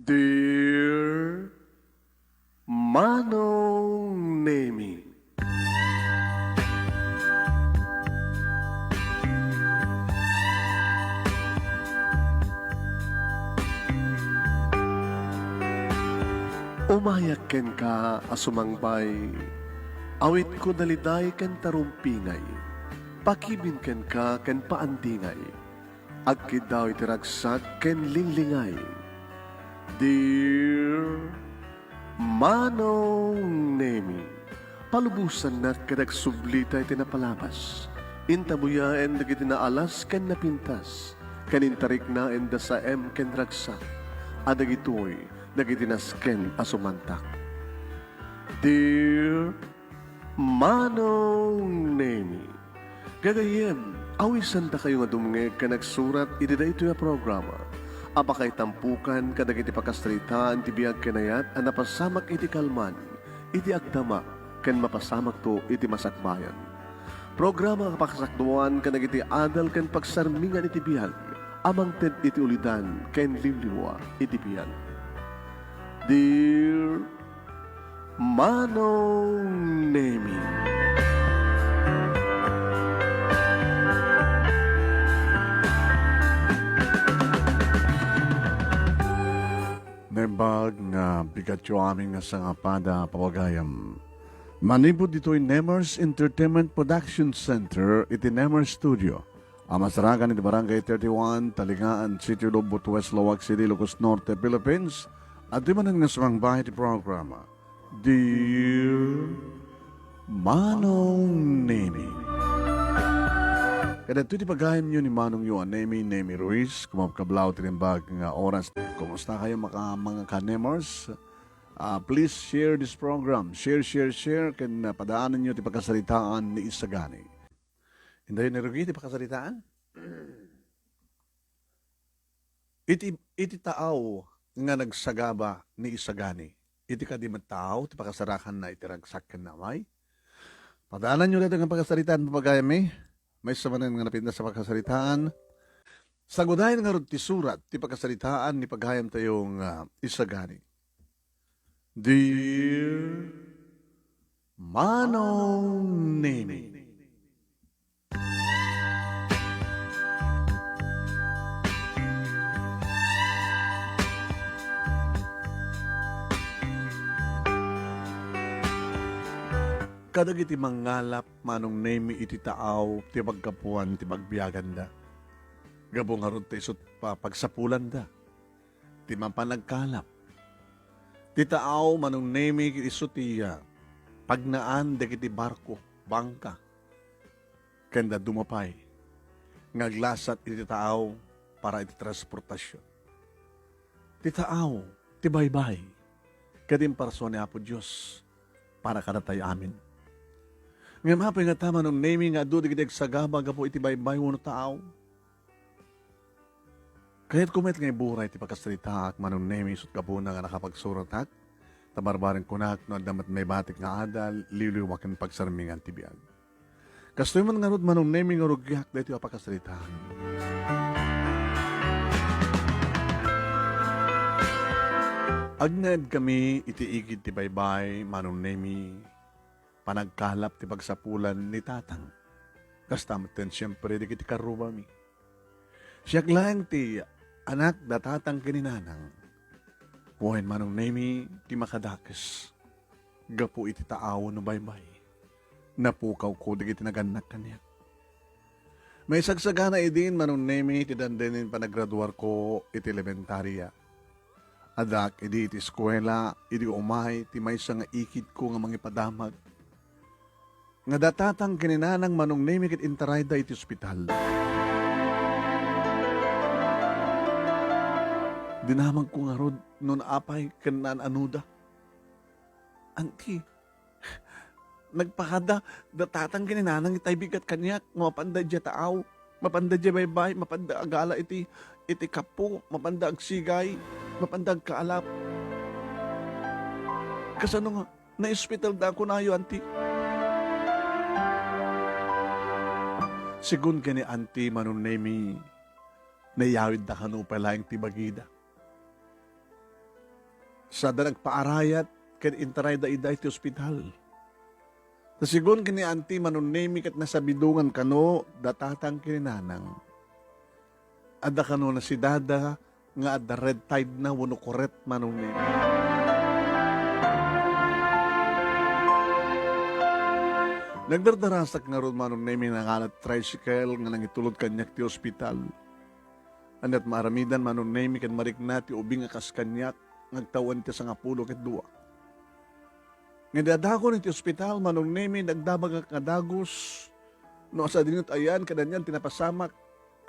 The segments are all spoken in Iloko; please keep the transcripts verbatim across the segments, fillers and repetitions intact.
Dear Manong Nemi. Umayak kenka a sumangbay, awitko daliday ken tarumpingay, pakibin kenka ken paandingay. Agkiddaw iti ragsak ken linglingay. Dear Manong Nemi, palubosannak ket agsublita iti napalabas. Intabuyaen dagiti naalas ken napintas, ken intariknaen da saem ken ragsak, a dagitoy dagiti nasken a sumantak. Dear Manong Nemi. Gagayyem, awisandakayo nga dumngeg ken agsurat iti daytoy a programa a pakaitampukan kadagiti pakasaritaan ti biag ken ayat a napasamak iti kalman, iti agdama, ken mapasamakto iti masakbayan. Programa a pakasakduan kadagiti adal ken pagsarmingan iti biag a mangted iti ulidan ken liwliwa iti biag. Dear Manong Nemi. Naimbag nga bigatyo amin nga sangapada, pagayam. Manipud ditoy Nemers Entertainment Production Center iti Nemers Studio, a masarakan iti Barangay thirty-one, Talingaan, Sitio Lobo, West Laoag City, Ilocos Norte, Philippines. Adtoy manen nga sumangbay iti programa, Dear Manong Nemi. Kadagitoy ti pagayamyo ni Manongyo a Nemi, Nemi Ruiz, kumakablaw ti naimbag nga oras. Kumusta kayo, maka-, mga ka-Nemers? Ah, please share this program. Share, share, share. Ken, ah, padaanenyo ti pakasaritaan ni Isagani. Indayon ni Rugi ti pakasaritaan? Iti, iti taaw nga nagsagaba ni Isagani, iti kadi met taaw ti pakasarakanna iti ragsak ken namay? Padaananyo daytoy nga pakasaritaan, pagayammi. Maysa manen nga napintas a pakasaritaan. Sagudayen ngarud ti surat ti pakasaritaan ni pagayamtayo nga Isagani. Dear Manong Nini. Kadagiti mangngalap, Manong Nemi, iti taaw ti paggapuan ti pagbiaganda. Gapu ngarud ta isu ti pa-, pagsapulanda ti mapan agkalap. Ti taaw, Manong Nemi, isu ti, ah, pagnaan dagiti barko, bangka, ken dadduma pay nga aglasat iti taaw para iti transportasion. Ti taaw, ti baybay, ket imparsuan ni Apo Dios para kadatayo amin. Ngem apay ngata, Manong Nemi, nga adu dagiti agsagaba gapu iti baybay wenno taaw? Kayatko met nga iburay ti pakasaritaak, Manong Nemi, isut' gapuna nga nakapagsuratak, ta barbareng kunak no adda met maibatik nga adal, liwliwa ken pagsarmingan ti biag. Kastoy man ngarud, Manong Nemi, nga rugiak daytoy a pakasaritaan. Agnaedkami iti igid ti baybay, Manong Nemi, panagkalap ti pagsapulan ni Tatang. Kasta metten, siempre, dagiti karrubami. Siak laeng ti anak da Tatang ken ni Nanang. Wen, Manong Nemi, ti makadakes gapu iti taaw no baybay. Napukawko dagiti nagannak kaniak. Maisagsagana idin, Manong Nemi, ti dandenen panagraduarko iti elementaria. Addaak idi iti eskuela, idi umay ti maysa nga ikidko nga mangipadamag. Nga da Tatang ken ni Nanang, Manong Nemi, ket intarayda iti ospital. Dinamagko ngarud no apay ken naan-anoda. Anti, nagpakada da Tatang ken ni Nanang itay bigat kaniak nga mapanda idiay taaw, mapanda idiay baybay, mapanda agala iti, iti kapo, mapanda agsigay, mapanda agkaalap. Kasano nga, naospitalda kunayo, Anti? Segun ken ni Anti, Manong Nemi, nayawidda kano pay laeng ti bagida. Sada nagpaarayat ket intarayda ida iti ospital. Ta segun ken ni Auntie, Manong Nemi, ket nasabidongan kano da tatang ken ni nanang. Adda kano nasidada nga adda red tide na wenno kuret, Manong Nemi. Nagdardarasak ngarud, Manong Nemi, nangalat tricycle nga nangitulod kaniak ti ospital. Aniat maaramidan, Manong Nemi, ken marikna ti ubing a kas kaniak nga agtawen ti sangapulo ket dua. Nga idi adakon iti ospital, Manong Nemi, nagdamagak nga dagus no sadino ti ayan ken anian ti napasamak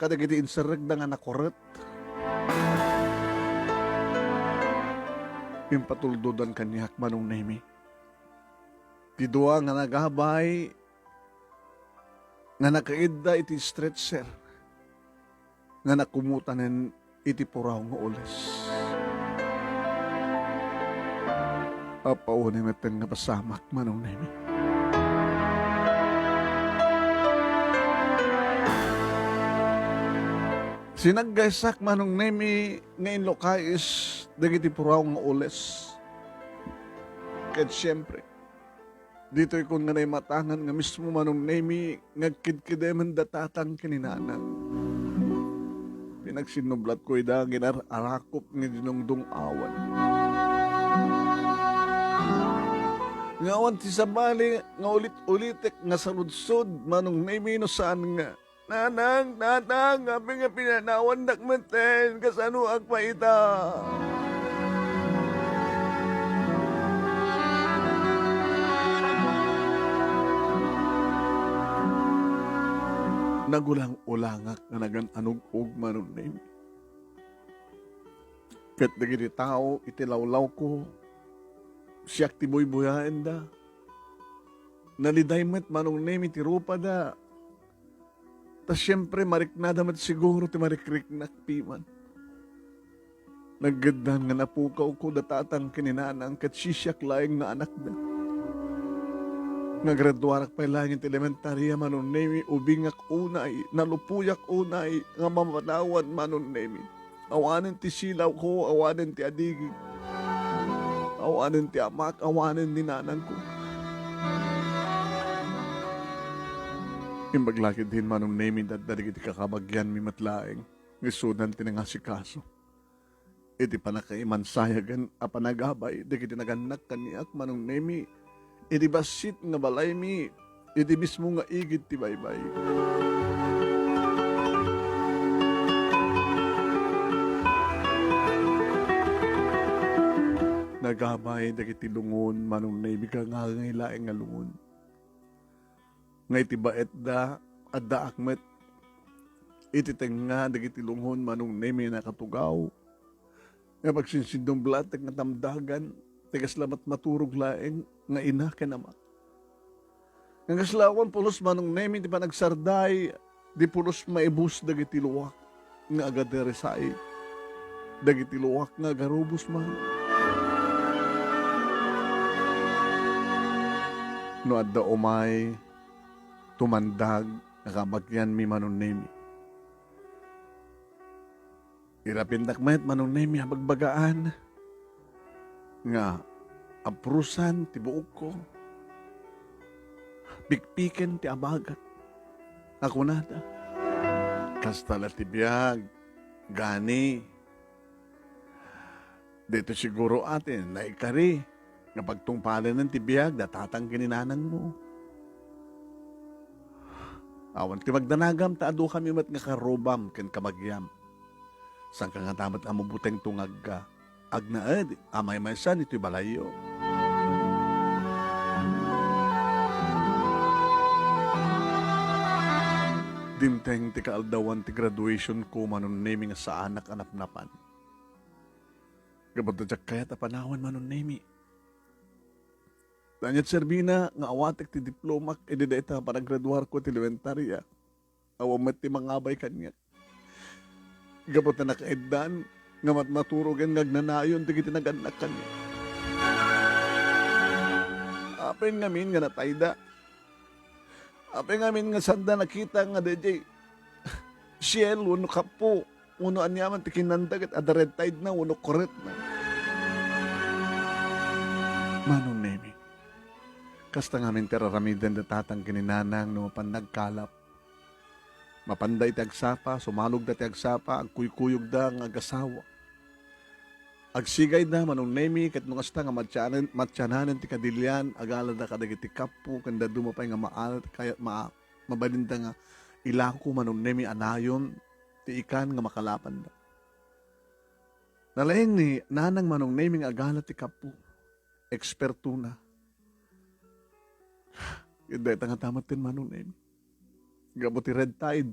kadagiti inserrekda nga nakuret. Impatuldodan kaniak, Manong Nemi, ti dua nga nagabay nga nakaidda iti stretcher nga nakumutanen iti puraw nga ules. Apaw, ni metten nga pasamak, Manong Nemi. Sinaggaysak, Manong Nemi, nga inlukais dagiti puraw nga ules. Ket siempre, ditoy kon nga naimatangan nga mismo, Manong Nemi, nga agkidkidemen da tatang ken ni nanang. Pinagsinnublatko ida nga inar-arakop nga dinungdung-awan. Nga awan ti sabali nga ulit-ulitek nga saludsod, Manong Nemi, no saan nga, "Nanang, nanang, apay nga pinanawandak metten, kasanoak pay ita?" Nagulang-ulangak nga nagan-anug-og, Manong Nemi. Ket dagiti tao iti lawlawko, siak ti buybuyaenda. Naliday met, Manong Nemi, ti rupada. Ta siempre, mariknada met siguro ti marikriknak piman. Naggeddan nga napukawko da tatang ken ni nanang ket sisiak laeng nga anakda. Naggraduarak pay laeng iti elementaria, Manong Nemi, ubingak unay, nalupoyak unay nga mapanawan, Manong Nemi. Awanen ti silawko, awanen ti adigik. Awanen ti amak, awanen ni nanangko. Imbag la ketdin, Manong Nemi, adda dagiti kakabagianmi met laeng nga isudan ti nangasikaso iti pannakaimansayagan a panagabay dagiti nagannak kaniak, Manong Nemi, iti bassit nga balaymi, iti mismo nga igid ti baybay. Nagabay dagiti lungon, Manong Nemi, nga angay laeng nga lungon. Nga iti baetda, addaak met iti tengnga dagiti lungon, Manong Nemi, a nakatugaw. Nga pagsinsinnublaatek nga tamdagan, ti kasla matmaturog laeng nga ina ken ama. Nga kasla awan pulos, Manong Nemi, ti panagsarday, di pulos maibus dagiti luak nga agadirisay, dagiti luak nga agarubos man. No adda umay tumandag nga kabagianmi, Manong Nemi, irapindak met, Manong Nemi, a bagbagaan nga aprusan ti buokko, pikpiken ti abagak, nga kunada, "Kasta la ti biag, gani. Daytoy siguro a ti naikari nga pagtungpalenen ti biag da tatang ken ni nanangmo. Awan ti magdanagam ta adukami met nga karrubam ken kabagiam. Saanka ngata met a mabuteng tungagga, agnaed a maymaysan itoy balayyo." Dimteng ti kaaldawan ti graduation ko, Manong Nemi, nga saanak a napnapan. Gapu ta diak kayat a panawan, Manong Nemi. Ania ti serbina nga awatek ti diplomak idi dayta a panagraduarko ti elementaria? Awan met ti mangabay kaniak. Gapu ta nakaiddan nga matmaturogen nga agnanayon dagiti nagannak kaniak. Apay ngamin nga natayda? Apay ngamin nga saanda nakita nga daydiay siel wenno kapo wenno aniaman ti kinanda ket adda red tide na wenno kuret na? Manong Nemi, kasta ngamin ti ar-aramiden da tatang ken ni nanang no mapan nagkalap. Mapanda iti agsapa, sumalogda ti agsapa, agkuykuyogda nga agasawa. Agsigayda, Manong Nemi, ket no kasta nga matianen-, matiananen ti kadilian, agalada kadagiti kappo, ken dadduma pay nga maal-, kaya-, ma-, mabalinda nga ilako, Manong Nemi, a nayon ti ikan nga makalapanda. Nalaing ni nanang, Manong Nemi, nga agala ti kappo. Ekspertona. Ket dayta nga ta metten, Manong Nemi. Gapu ti red tide.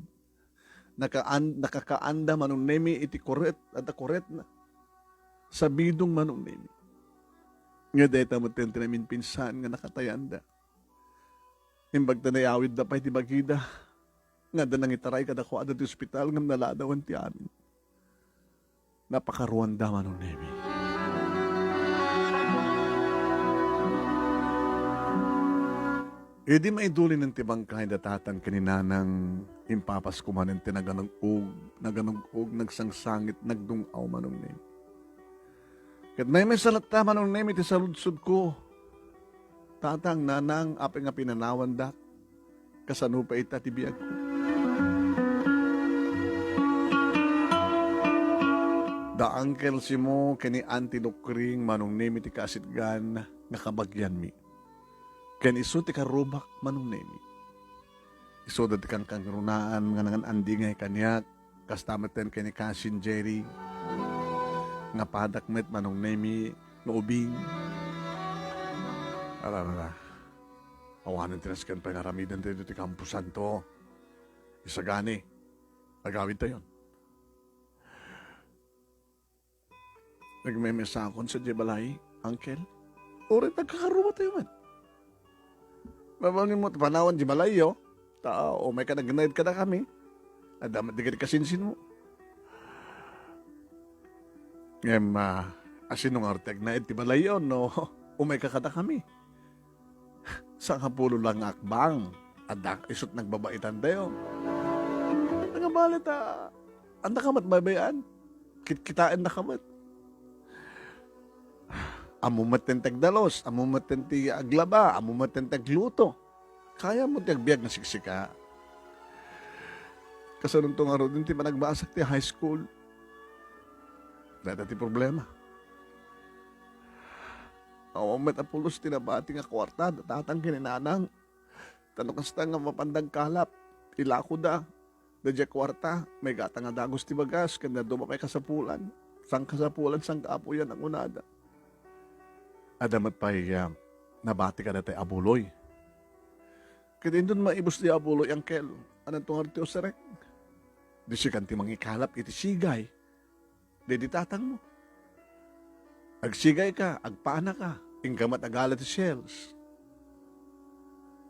Nakaan-, nakakaanda, Manong Nemi, iti kuret, adda kuretna. Sabidong, Manong Nemi. Nga dayta metten ti naminpinsan nga nakatayanda. Imbag ta nayawidda pay ti bagida, nga adda nangitaray kadakuada ti ospital ngem naladawan ti amin. Napakaruanda, Manong Nemi. Idi maidulinen ti bangkay da tatang ken ni nanang, impapas ko manen ti naganug-og, naganug-og, nagsangsangit, nagdung-aw, Manong Nemi. Ket maymaysa latta, Manong Nemi, ti saludsodko. Tatang, nanang, apay nga pinanawandak? Kasano pay ita ti biagko? Da Uncle Simo ken ni Auntie Lukring, Manong Nemi, ti kaasitgan nga kabagianmi. Ken isu ti karrubak, Manong Nemi. Isuda ti kankangrunaan nga nangan-andingay kaniak, kasta metten ken ni Cousin Jerry, nga padak met, Manong Nemi, no ubing. Ararara. Awanen ti nasken pay nga aramiden daytoy ti kamposanto. Isagani, agawidtayon. Nagmemesaakon sadiay balay, Uncle. Uray nagkakarrubatayo met. Mabalin mo ti panawan diay balayyo. Ta, umayka nagnaed kadakami. Adda met dagiti kasinsinmo. Ngem, ah, asino ngarud ti agnaed ti balayyo no umayka kadakami? Sangapulo lang nga akbang. Adda isu't nagbabaitantayo. Nangabali ta, anda ka met baybay-an? Kitkitaennaka met. Ammom met ti agdalus, ammom met ti aglaba, ammom met ti agluto. Kayam met ti agbiag nga siksika. Kasanonto ngaruden ti panagbasak ti high school? Dayta ti problema. Awan met a pulos ti nabati nga kuarta da tatang ken ni nanang. Ta no kasta nga mapan dagkalap, ilakoda. Daydiay kuarta, maygata nga dagus ti bagas, ken dadduma pay kasapulan. Sangkasapulan, sangkaapuyan a kunada. Adda met pay, ah, nabati kadakuada ti abuloy. Ket inton maibus ti abuloy, Uncle, ananto ngarud ti usarek? Di sikan ti mangikalap iti sigay. Daydi tatangmo. Agsigayka, agpanaka, inka met agala ti shells.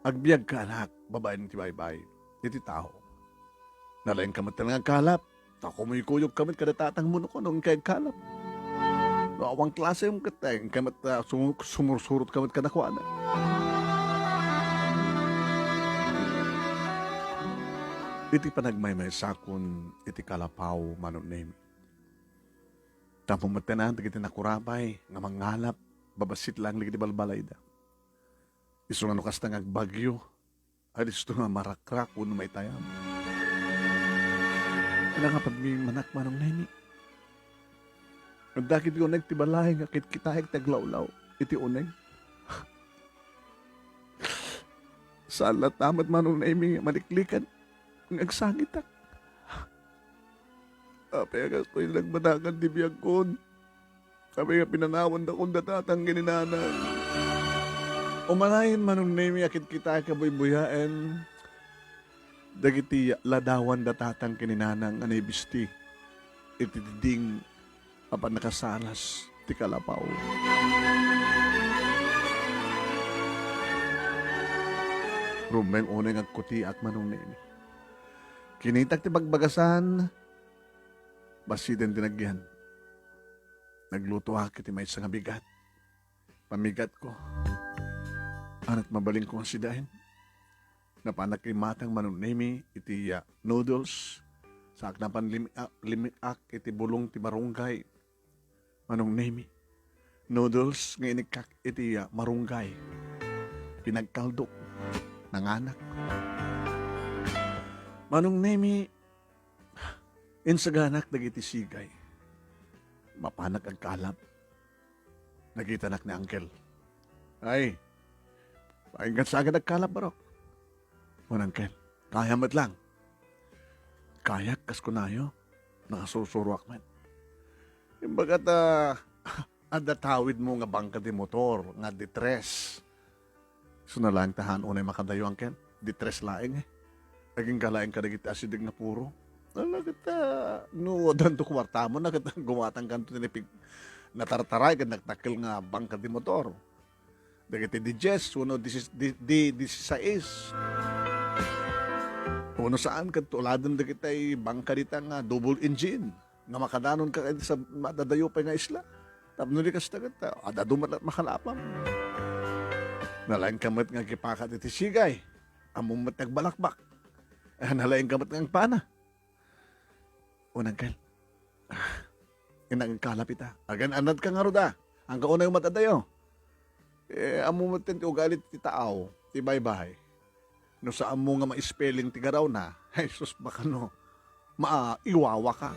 Agbiagka, anak, babaen ti baybay iti tao. Nalaingka met nga agkalap, ta kumuykuyogka met kada tatangmo no kuno inka agkalap. No awan klasem ket, inka met, ah, sumu-, sumursurotka met kadakuada. Iti panagmaymaysakon iti kalapaw, Manong Nemi. Tapno metten dagiti nakurapay nga mangalap babassit laeng dagiti balbalayda. Isu nga no kasta nga agbagyo, adisto nga marakrak wenno maitayam. Nangapadmi manak, Manong Nemi. Adda ket uneg ti balay nga kitkitaek ti aglawlaw iti uneg. Saan latta met, Manong Nemi, nga maliklikan nga agsangitak. Apay a kastoy ti nagbanagan ti biagkon? Apay nga pinanawandakon da tatang ken ni nanang? Umanayen, Manong Nemi, a kitkitaek a buybuyaen dagiti ladawan da tatang ken ni nanang a naibisti iti diding a pannakasalas ti kalapaw. Rumbeng unay nga agkutiak, Manong Nemi. Kinitak ti bagbagasan, basiten ti nagyan. Naglutoak iti maysa nga bigat. Pamigatko. Ania't mabalinko nga sidaen? Napanak imatang, Manong Nemi, iti, ah, noodles. Saak napan limi-, ah, limiak iti bulong ti barunggay. Manong Nemi, noodles nga inikkak iti, ah, marunggay. Pinagkaldok. Nanganak. Manong Nemi, insaganak dagiti sigay. Mapanak agkalap. Nakitanak ni Uncle. Ay, painggan sa agad agkalap, barok. Wen, Uncle, kaya met lang. Kayak, kas kunayo, nakasursuroak met. Imbag ta, adda tawidmo nga bangka di motor, nga di tres. Isu na laeng ta haan unay makadayo, Uncle. Di tres laeng, eh. Agingga laeng kadagiti asideg nga puro. Ala, ket, ah, no, addanto kuartamo na, ket gumatangkanto ti napig-, natartaray, ket nagtakkel nga bangka di motor. Dagiti di dies, wenno di, di, di disisais. Wenno saan, ket uladen dagiti bangka dita nga double engine. Nga makadanon ka iti sa madadayo pay nga isla. Tapno di kasta ket, ah, adda dumat makalapam. Nalaing ka met nga agipakat iti sigay. Ammom met nga agbalakbak. Eh, nalaing ka met nga agpana. Unang kal. Ah, inang kalap ita. Agan-anad ka ngarud, ah. Ang kaunay umat adayo. Eh, ammo met ti ugali ti taaw, ti baybay. No saanmo nga ma-spelling ti garawna, ay sus, baka no, maiwawa ka.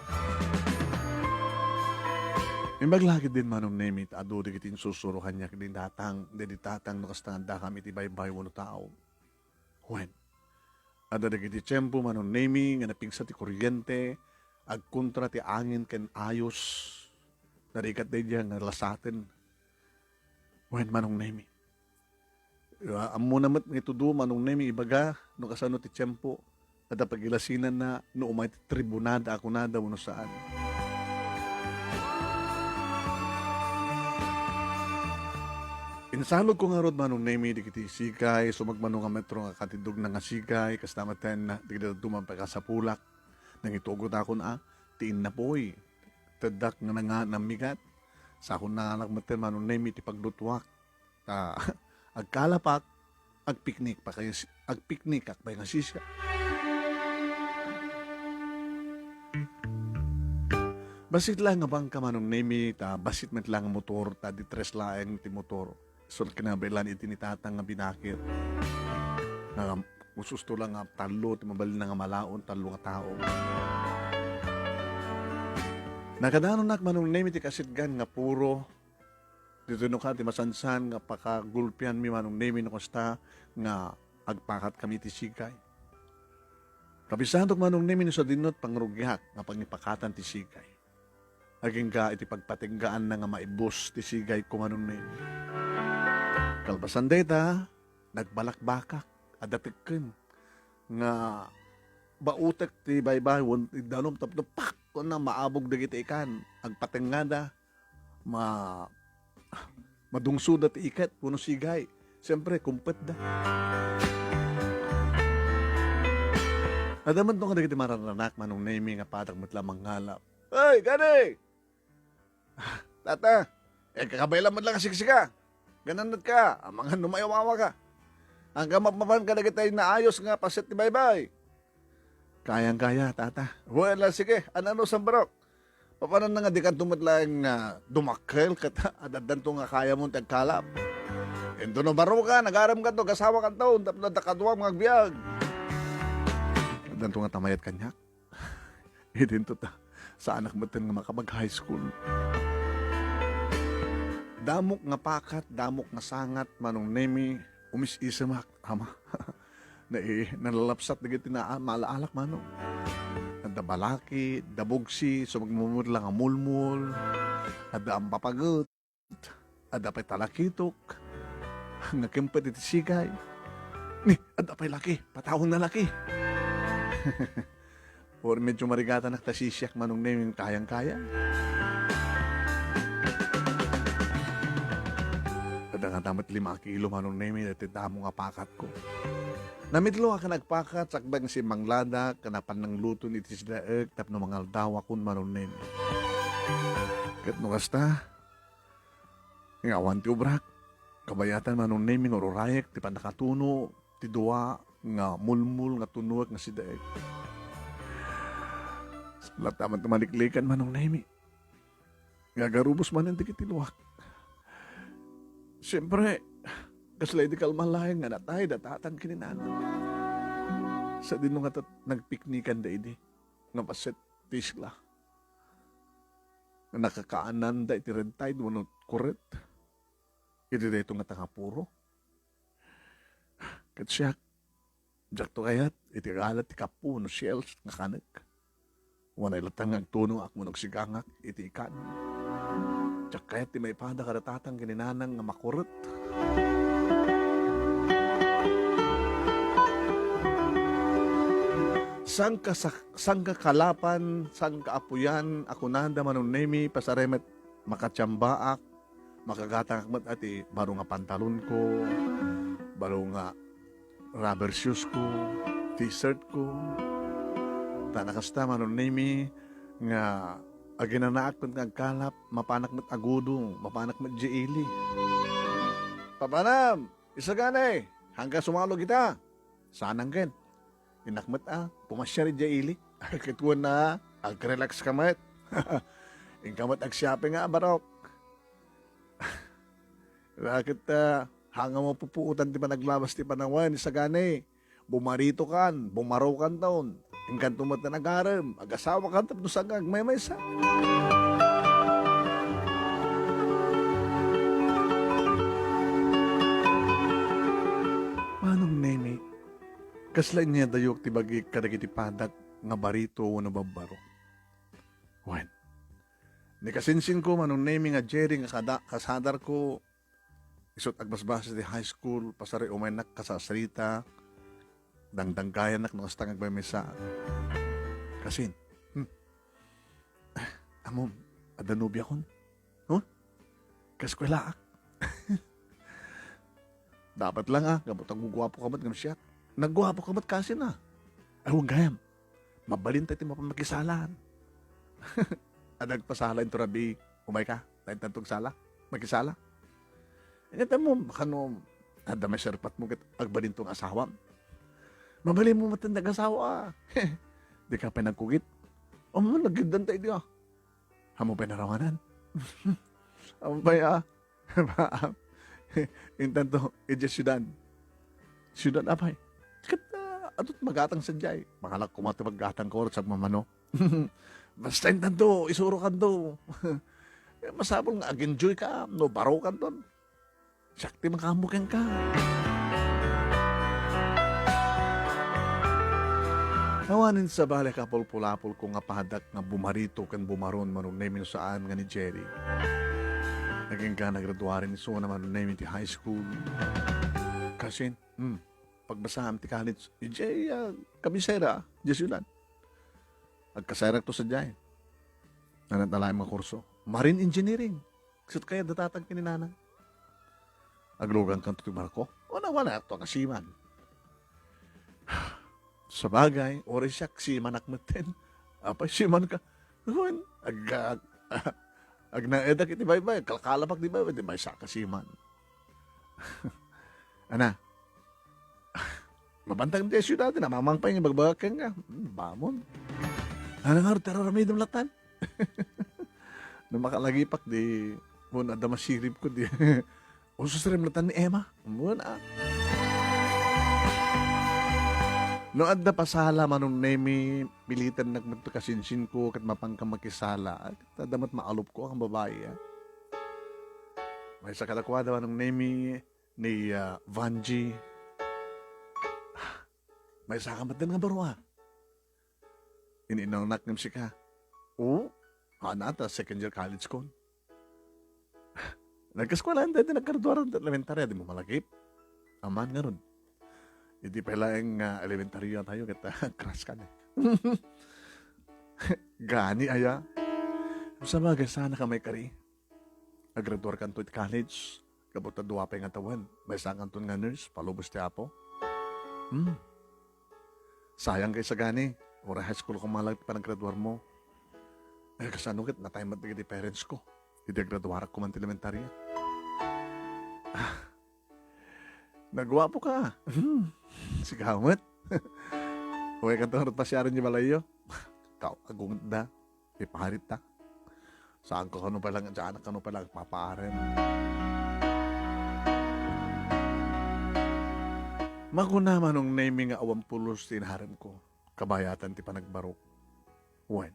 Imbag la ketdin Manong Nemi ta adu dagiti insursuroanna ken ni tatang, daydi tatang no kasta nga addakam iti baybay wenno taaw. Wen, adda dagiti tiempo Manong Nemi nga napigsa ti kuryente, agkontra ti angin ken ayos. Narigat daydiay nga lasaten. Wen, Manong Nemi. Ah, ammona met nga itudo, Manong Nemi, ibaga no kasano ti tiempo. Adda pagilasinanna no umay ti tribunada a kunada wenno saan. Insalogko ngarud, Manong Nemi, dagiti sigay, sumagmamano nga metro nga katindogna nga sigay, kasta met dagiti dadduma nga pakasapulak. Nangitugot akon a, ti innapuy. Teddak nga nanga-, nammigat. Sakon nanganak met, Manong Nemi, ti paglutuak. Ta agkalapak, agpiknik pa kay, agpiknikak pay nga sisiak. Bassit la nga bangka Manong Nemi, ta bassit met la nga motor, ta di tres laeng ti motor. So, kinabaelan iti ni Tatang nga binakit. Nga, ususto lang nga tallo, ti mabalin na nga malaon, tallo nga tao. Nakadanonak Manong Nemi ti kasitgan nga puro Ditoy no ka ti masansan nga pakagulpianmi Manong Nemi no kasta nga agpakatkami iti sigay. Kabissatok Manong Nemi no sadino ti pangrugiak nga pangipakatan ti sigay. Agingga iti pagpatenggaanna nga maibus ti sigayko Manong Nemi. Kalpasan dayta, nagbalakbakak, adda tekken nga bautek ti baybay wenno ti danum tapno pak! Kunam, maabog dagiti ikan. Agpatengngada, ma-, madungsoda ti iket wenno sigay. Siyempre, kumpetda. Adda met no kadagiti mararanaak Manong Nemi nga padagna met la mangngalap. Hey, gani! Ah, tata, eh, kakabaelan met la nga siksika. Gananat ka, amangan no maiwawa ka. Agka mapmapan kadagiti naayos nga paset ti baybay. Kayang-kaya, tata. Well, ah, sige, ano, no, San Barok? Papananna nga dika met laeng, ah, dumakkel ket ad-addanto nga kayamon ti agkalap. Intono baro ka, nagarem kanto, gasawa kanto, tapno adda kaduam nga agbiag. Addanto nga tamayat kaniak. Idinto ta, saanak metten nga makapag-high school. Damok nga pakat, damok nga sangat, Manong Nemi, umis-isemak, ama. Nai-, nalalapsat dagiti na-, maalaalak, Manong. Adda balaki, adda bugsi, sumagmamurla nga mulmol, adda ampapaget. Adda pay talakitok nga kempet iti sigay. Ni, adda pay laki, patawenna laki. Or medyo marigatanak ta sisiak Manong Nemi, kayang-kaya. Adda ngata met lima a kilo Manong Nemi, daytoy damo nga pakatko. Namitlo a ken agpakat, sakbay nga simmanglada, ken napan nangluton iti sidaek tapno mangaldawakon Manong Nemi. Ket no kasta, nga awan ti obrak. Kabayatan Manong Nemi nga ururayek ti pannakatuno ti dua nga mulmol nga tunoek nga sidaek. Latta met maliklikan Manong Nemi. Nga agarubos manen dagiti luak. Siempre, kasla idi kalman laeng nga natay da tatang ken ni nanang. Sadino nga tat-, nagpiknikanda idi nga bassit ti isla. Nga nakakaananda iti red tide wenno kuret. Iti daytoy nga tangapuro. Ket siak, diakto kayat iti agala ti kapu wenno shells nga kanek. Wen ay latta nga agtunongak wenno agsigangak iti ikan. Diak kayat ti maipada kada tatang ken ni nanang nga makuret. Sangka sa-, sangka kalapan, sangka apuyan, a kunada Manong Nemi, pasarem met makatiambaak, makagatangak met a ti baro nga pantalonko, baro nga rubber shoesko, t-shirtko. Ta nakasta Manong Nemi nga aginanaak ket nga agkalap, mapanak met agudong, mapanak met idiay ili. Papanam, isagani, hangga sumalog ita. Sanang ken. Innak met a, pumasiar idiay ili. Ket wen a, agrelax ka met. Inka met agshopping a, barok. Raket, ah, hanga mo pupuotan ti panaglabas ti panawen, isagani. Bumarito kan, bumaro kanton. Inkanto met nga agarem, agasawa kan tapno saan nga agmaymaysa. Manong Nemi, kasla inyadayok ti bagik kadagiti padak nga barito wenno babbaro? Wen, ni kasinsinko, Manong Nemi, nga Jerry nga kada-, kasadarko, isut' agbasbasa ti high school, pasari umaynak kasasarita, dangdanggayannak no kasta nga agmaymaysaak. Kasin, hmm. Ammom, adda nobiakon. Huh? Kaeskuelaak. Dapat lang, ah, gapu ta guguapo ka met ngem siak. Nagguapo ka met kasin, ah. Ay, wen gayam. Mabalin tayo ti mapamakisalaen. Adda agpasala inton rabii, umay ka, ta intanto agsala, makisala. Ngem ammom, kano, adda maisarpat mo ket agbalinto nga asawam. Mabalin mo met nga agasawa, ah. Di ka pay nagkugit. Ammom, nagiddan tayo di, ah. Ammom pay narawanan. Ammom pay, ah. Intanto, idiay siudad. Siudad, apay. Ket, ah, adu ti magatang sadiay. Mangalak koma ti paggatangko, sa agmamano. Basta intanto, isurokanto. Eh, masapul nga ag-enjoy ka, no baro kanton. Siak ti makaammo kenka. Awanen sabali a kapulpulapolko nga padak nga bumarito ken bumaron Manong Nemi no saan nga ni Jerry. Agingga nagraduaren isuna Manong Nemi ti high school. Kasin, hmm, pagbasaam ti college, idiay, ah, kamisera, idiay siudad. Agkasayarakto sadiay. Nanatalaem nga kurso. Marine engineering. Ket kayat da tatang ken ni nanang. Aglugankanto ti barko. O, nawanakto nga seaman. Sabagay, uray siak, seamanak metten. Apay, seaman ka? Wen, ag-, ag-, agnaedak iti baybay, kalkalapak ti baybay, di maysa ka seaman. Ana, mabantang ti siudad, namamangpay nga ibagbagak kenka. Hmm, bamon. Ano nga, ti ar-aramidem latan? No makalagipak, di, kun adda masiribko, di, ususrem latan ni Emma. Ammon, ah. No adda pasala, Manong Nemi, pilitannak met ti kasinsinko, ket mapanka makisala. Ket adda met maalupko a babai, ah. Maysa kadakuada, Manong Nemi, ni, ah, Vanji. Maysa ka met nga baro, ah. In-inawnak ngem sika. O, haan ta second year college kon. Nagkaeskuelaen tayo ti naggraduaran ti elementarya, di mo malagip? Aman ngarud. Iti pay laeng nga elementarya tayo, ket, ah, crush ka na. Gani aya. Sabagay, sana ka may kari. Agraduarkanto iti college. Gapu ta dua pay nga tawen, maysakanton nga nurse, palubos ti Apo. Hmm. Sayang kay sagani, uray high school ka man lang ti panaggraduar mo. Eh, kasano ket natay met dagiti parents ko. Idi agraduarak ko man ti elementarya. Ah, naguapo ka. Hmm. Sika met. Uy, kanto nga pasiaren di balayyo. Tao, agungit da. Iparit ta. Saan ko kano pala nga, saan kano pala agpapaaren. Makuna, Manong Nemy, nga awan pulos ti inaramidko, kabayatan ti panagbarok. Wen,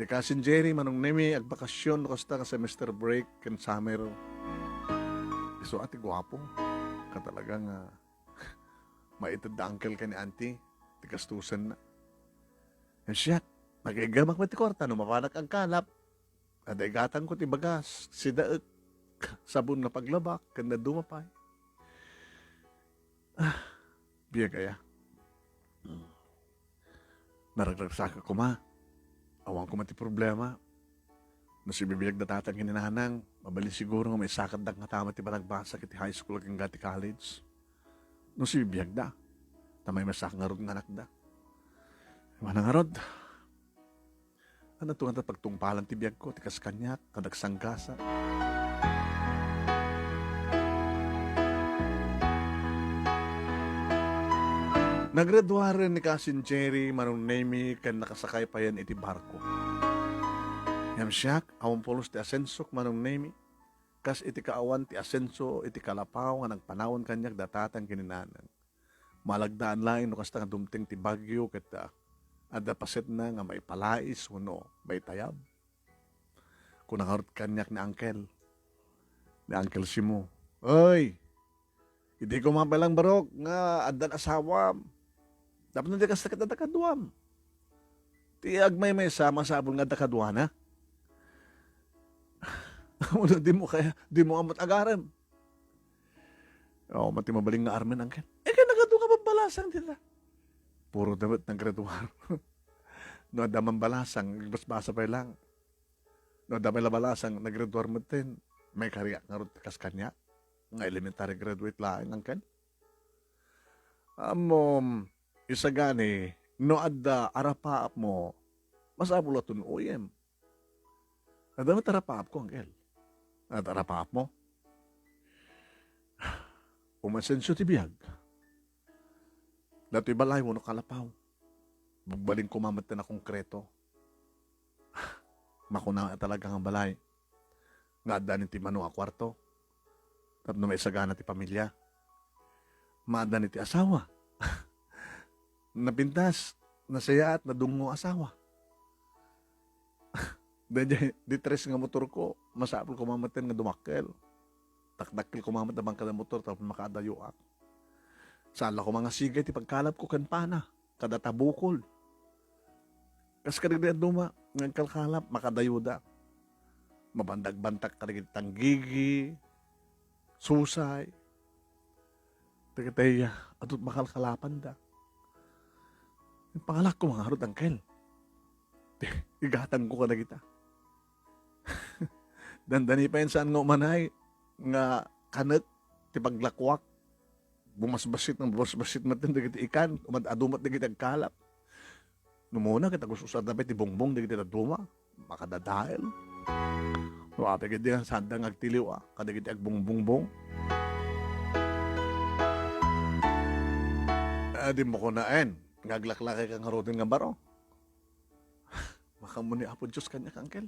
ni Cousin Jerry, Manong Nemy, agbakasyon no kasta nga semester break ken summer. Isu a ti guapo. Katalaga nga maited da uncle ken ni auntie ti gastusenna. Ken siak, nakigamak met ti kuarta no mapanak agkalap. Adda igatangko ti bagas, sidaek, sabon nga paglabak, ken dadduma pay. Ah, biag aya. Hmm. Naragragsakak koma. Awan koma ti problema. No sibibiag da tatang ken ni nanang, mabalin siguro nga maisakatdak nga tama ti panagbasa iti high school ken ti college. No sibibiag da, ta maymaysaak ngarud nga anakda. Mana ngarud, ania to nga pagtungpalan ti biagko, ti kas kaniak, kadag sanggasat. Naggraduaren ni Cousin Jerry, Manong Nemy, ken nakasakay payen iti barko. Ngem siak, awan pulos ti asensok, Manong Nemy. Kas iti kaawan ti asenso iti kalapaw nga nagpanawen kaniak da tatang ken ni nanang. Malagdaan laeng no kasta nga dumteng ti bagyo ket, ah, adda pasetna nga maipalais wenno maitayab. Kuna ngarud kaniak ni Uncle, ni Uncle Simo, "Oy, idi koma pay lang barok nga addan asawam. Tapno di kasta ket adda kaduam. Ti agmaymaysa, masapul nga adda kaduana. Ammom no dimo kaya, dimo ammo't agarem." "Oo, mati mabalin nga armen, Uncle." "Eh, ken nagadu nga babbalasang dita." Puro da met naggraduar. No adda man balasang, nagbasbasa pay lang. No adda pay la balasang, naggraduar metten. Maikariak ngarud kas kaniak nga elementary graduate laeng, Uncle. Ammom, isagani, no adda arapaapmo, masapul a tun-oyem. Adda met arapaapko, Uncle. Adda arapaapmo? Umasenso ti biag. Datoy balay wenno kalapaw. Bugbalin koma metten a konkreto. Makuna nga talaga nga balay nga adda ni ti mano a kuarto tapno maisagana ti pamilia. Maadda ni ti asawa. Napintas, nasayaat, nadungngo asawa. Daydiay, di tres nga motorko, masapul koma metten nga dumakkel. Takdakkel koma met a bangkada motor tapno makaadayoak. Saan la koma nga sigay ti pagkalapko ken pana, kada tabukol. Kas kadagiti dadduma nga agkalkalap, makadayoda. Mabantagbantak kadagiti tanggigi, susay. Dagiti, ah, adu ti makalkalapanda. Pangalakko ngarud, Uncle. Igatangko kadagita. Dandani pay saan nga umanay nga kanek ti paglakuak. Bumasbasit nga bumasbasit met dagiti ikan, umad-adu met dagiti agkalap. No muna ket agus-usarda pay ti bungbong dagiti dadduma, makadadael. No apay ket di nga sanda nga agtiliw, ah, kadagiti agbungbungbong. Ah, di mo kunaen nga aglaklakay ka ngaruden nga baro. Makaammo ni Apo Dios kaniak, Uncle.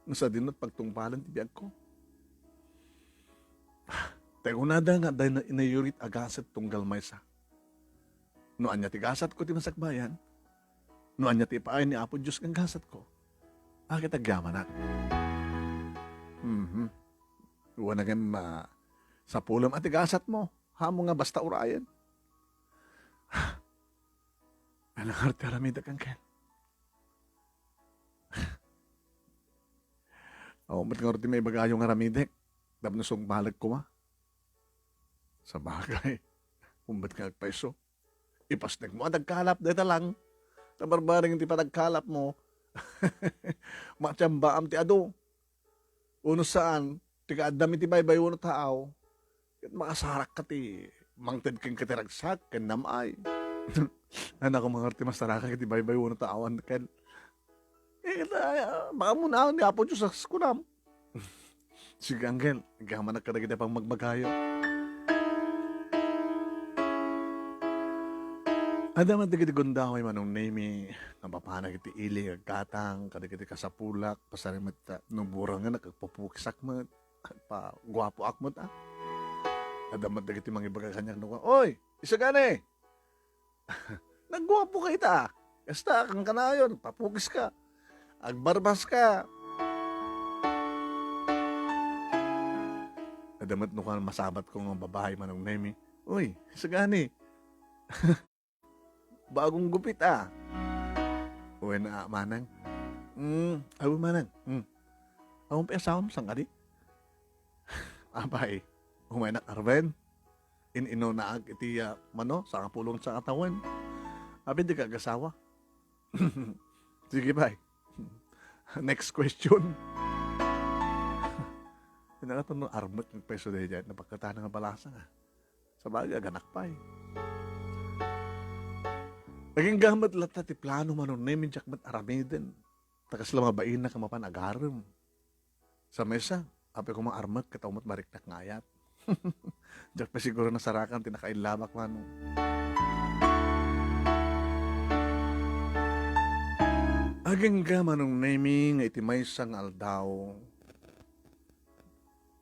No sadino ti pagtungpalan ti biagko. Tay kunada nga adda na-, inayurit a gasat tunggal maysa. No ania ti gasatko ti masakbayan, no ania ti ipaay ni Apo Dios nga gasatko, a ket agyamanak. Mhm. Wen ngem, ah, sapulem a ti gasatmo, amo nga basta urayen. Ania ngarud ti aramidek, Uncle? Awan met ngarud ti maibagayo nga aramidek tapno sungbalek koma. Sabagay, umbat nga agpayso. Ipasnekmo a dagkalap dayta lang. Ta barbareng ti panagkalapmo, matiambaam ti adu. Uno saan, ti kaaddam iti baybay wenno taaw, ket makasarakka ti mangted kenka ti ragsak ken nam-ay. Ania koma ngarud ti masarakan iti baybay wenno taaw, Uncle? Eh, ta, baka mo na ni Apo Dios, as kunam. Sige, Uncle, agyamanak kadagiti pangmagmagayo. Adda met dagiti gundaway, Manong Nemy, nga mapanak iti ili nga aggatang kadagiti kasapulak, pasarimet ta no burangenak, agpupukisak met, agpaguapoak met, ah. Adda met dagiti mangibaga kaniak no, "Oy, isagani! Nagguapoka ita. Kasta, kankanayon, papukiska. Agbarbaska." Adda met no kuan, masabatko nga babai, Manong Nemi, "Uy, isagani! Bagong gupit, a." "Wen a, manang." "Hmm, aw, manang. Hmm. Awan pay asawam, saan kadi?" "Apay, umaynak armen. In-inunaak iti, ah, mano, sangapulo nga tawen. Apay, dika agasawa." Sige pay. Next question. Inaraton no armet nga peso daydiay, napagkatana nga balasang, a. Sabagay, aganak pay. Agingga met latta ti plano, Manong Nemi, diak met aramiden. Ta kasla mabainak a mapan agarem. Sa maysa, apay koma armek ket awan met mariknak nga ayat. Diak pay siguro nasarakan ti nakaillabak, Manong. Agingga, Manong Nemi, nga iti maysa nga aldaw,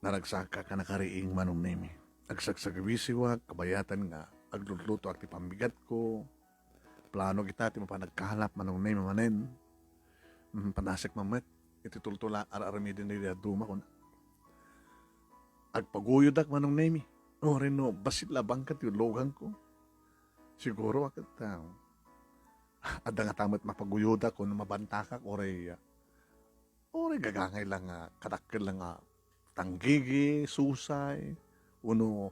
naragsakak a nakariing, Manong Nemi. Agsagsagawisiwak, kabayatan nga aglutlutoak ti pambigatko. Plano kita ti mapan agkalap, Manong Nemi, manen. Mm, panasek man met iti tultula, ar-aramiden daydi dadduma, kuna. Agpaguyodak, Manong Nemi. Uray no bassit la bangka ti ulogangko. Siguro, a ket, ah, adda ngata met mapaguyodak wenno mabantakak, uray, ah, uray gagangay la nga kadakkel la nga tanggigi, susay, wenno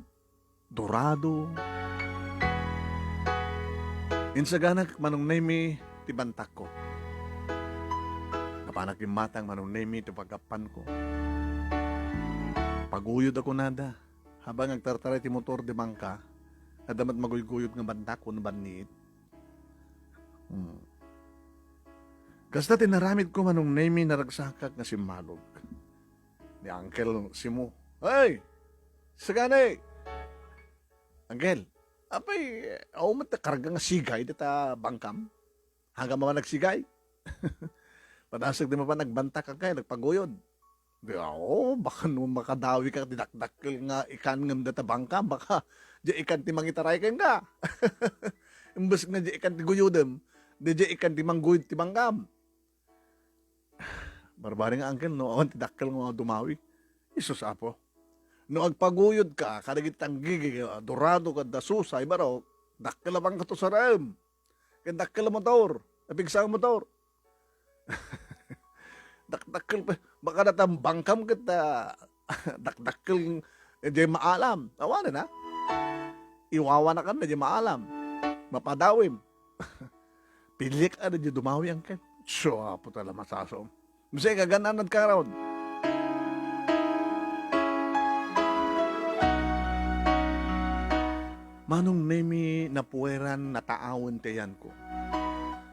dorado. Insaganak, Manong Nemi, ti bantakko. Napanak immatang, Manong Nemi, ti paggapuanko. Paguyod a kunada. Habang agtartaray ti motor di bangka, adda met maguyguyod nga bantak wenno banniit. Hmm. Kasta ti naramidko, Manong Nemi, naragsakak nga simmalog ni Uncle Simo. "Hey! Sagani! Uncle, apay, awan met ti karga nga sigay dita bangkam? Haga mapan agsigay?" Padasig di mapan agbantak, Uncle, agpaguyod. Di, aw, baka no makadawika ti dakdakkel nga ikan ngem data bangka, baka di ikan ti mangitaray kenka. Imbes nga di ikan ti guyodem, di, di ikan ti mangguyod ti bangkam. Barbari nga, Uncle, no, awan ti dakkel nga dumawi. Isus, Apo. No agpaguyodka kadagiti tanggigi, dorado, ken dasusay, baro, dakkel a bangka to sarem. Ken dakkel a motor. Napigsa nga motor. Dakdakkel pa. Baka data bangkam ket, ah, dakdakkel, eh, di maalam. Awanen, ha? Iwawanakan na di maalam. Mapadawim. Pilik a di dumawi, Uncle. So, Apo, tala masasom. Masay ka, gananad ka raon. Manong Nemi, napueran, nataawen ti ayanko.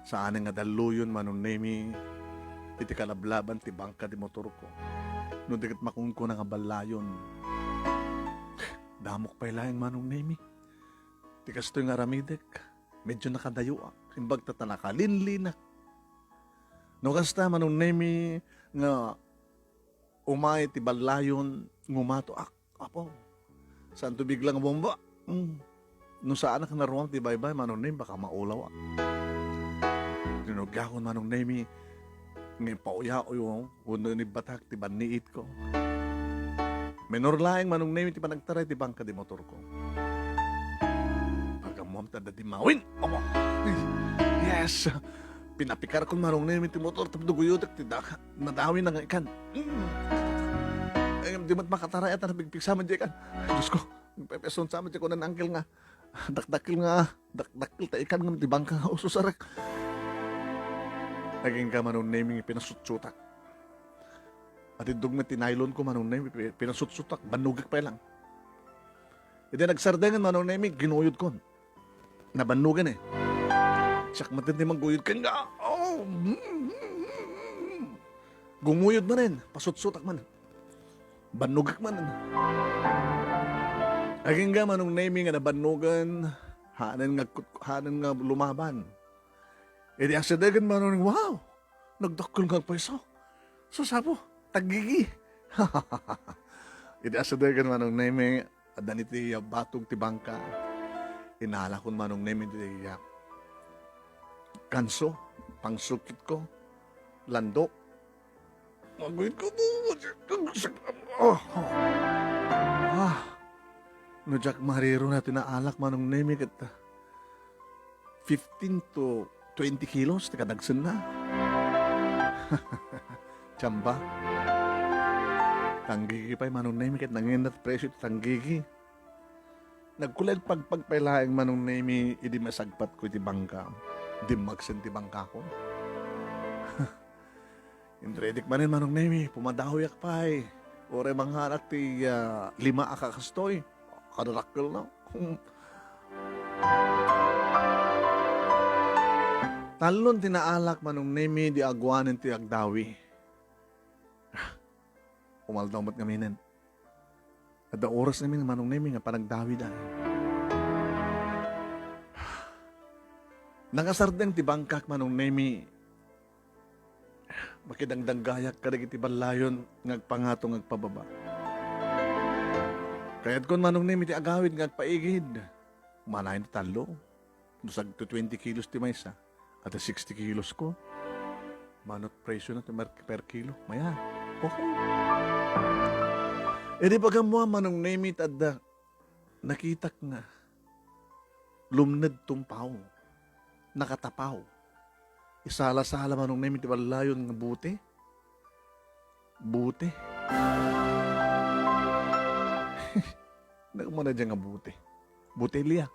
Saan nga dalluyon, Manong Nemi, iti kalablaban ti bangka di motorko. No di ket makunkuna nga ballayon. Damok pay laeng, Manong Nemi. Ti kastoy nga aramidek, medyo nakadayoak. Imbag ta, ta nakalinlinak. No kasta, Manong Nemi, nga umay ti ballayon, ngumatoak. Apo, saan to bigla nga bomba? Mm. No saanak naruam ti baybay, Manong Nemi, baka maulawak. Rinugiakon, Manong Nemi, nga ipauyaw wenno inibbatak ti banniitko. Menor laeng, Manong Nemi, ti panagtaray ti bangka di motorko. Pagamuam ta adda dimawin. Apo. Yes. Pinapikarkon, Manong Nemi, ti motor tapno guyodek ti daka. Nadawi na nga ikan. Mm. Ay, di met makataray ata napigpigsa man di ikan. Diyos ko, pepeson sa man di kunan, Uncle, nga dakdakkel nga, dakdakkel ta ikan nga ti bangka nga ususarek. Agingga, Manong Nemi, pinasutsutak. Atiddog met ti nylon ko, Manong Nemi, pi-, pinasutsutak, bannogek pay lang. Idi nagsardengen, Manong Nemi, ginuyodkon. Nabannogan, eh. Siak met ti mangguyod kenka. Oh! Gunguyod manen, pasutsutak man. Bannogek man. Agingga, Manong Nemi, nga nabannogan, hanen nga kut-, hanen nga lumaban. Idi asidegen, Manong Nemi, wow! Nagdakkel nga agpayso. Sus, Apo, tagigi. Idi asidegen, Manong Nemi, Addan iti, ah, batog ti bangka. Inalakon Manong Nemi ti, ah, kanso, pangsukitko, landok. Aguyod ko po. Ah. Ah. No diak marirona ti naalak Manong Nemi ket, ah, fifteen to twenty kilos ti kadagsenna. Tsamba. Tanggigi pay Manong Nemi ket nanginna ti presyo ti tanggigi. Nagkulay pagpagpay laeng Manong Nemi idi masagpatko iti bangka. Dimmagsen ti bangkakon. Intredik manen Manong Nemi, pumadawiak pay. Uray manganak ti, ah, lima a kakastoy. Kadarakkel na. Tallon ti naalak Manong Nemi di aguanen ti agdawi. Umaldaw met ngaminen. Adda oras ngamin Manong Nemi nga panagdawida. Nakasardeng ti bangkak Manong Nemi. Makidangdanggayak kadagiti ballayon nga agpangato nga agpababa. Kayatko Manong Nemi ti agawid nga agpaigid. Manayon ti tallo. No sagto twenty kilos ti maysa, adda sixty kilos ko. Manot presyo na ti mer-, per kilo. Maya. Okay. Idi pagammoan Manong Nemi ti adda nakitak nga lumned tumpaw. Nakatapaw. Isala-sala Manong Nemi ti ballayon nga bute. Bute. Naumana dyan nga bute. Botelya.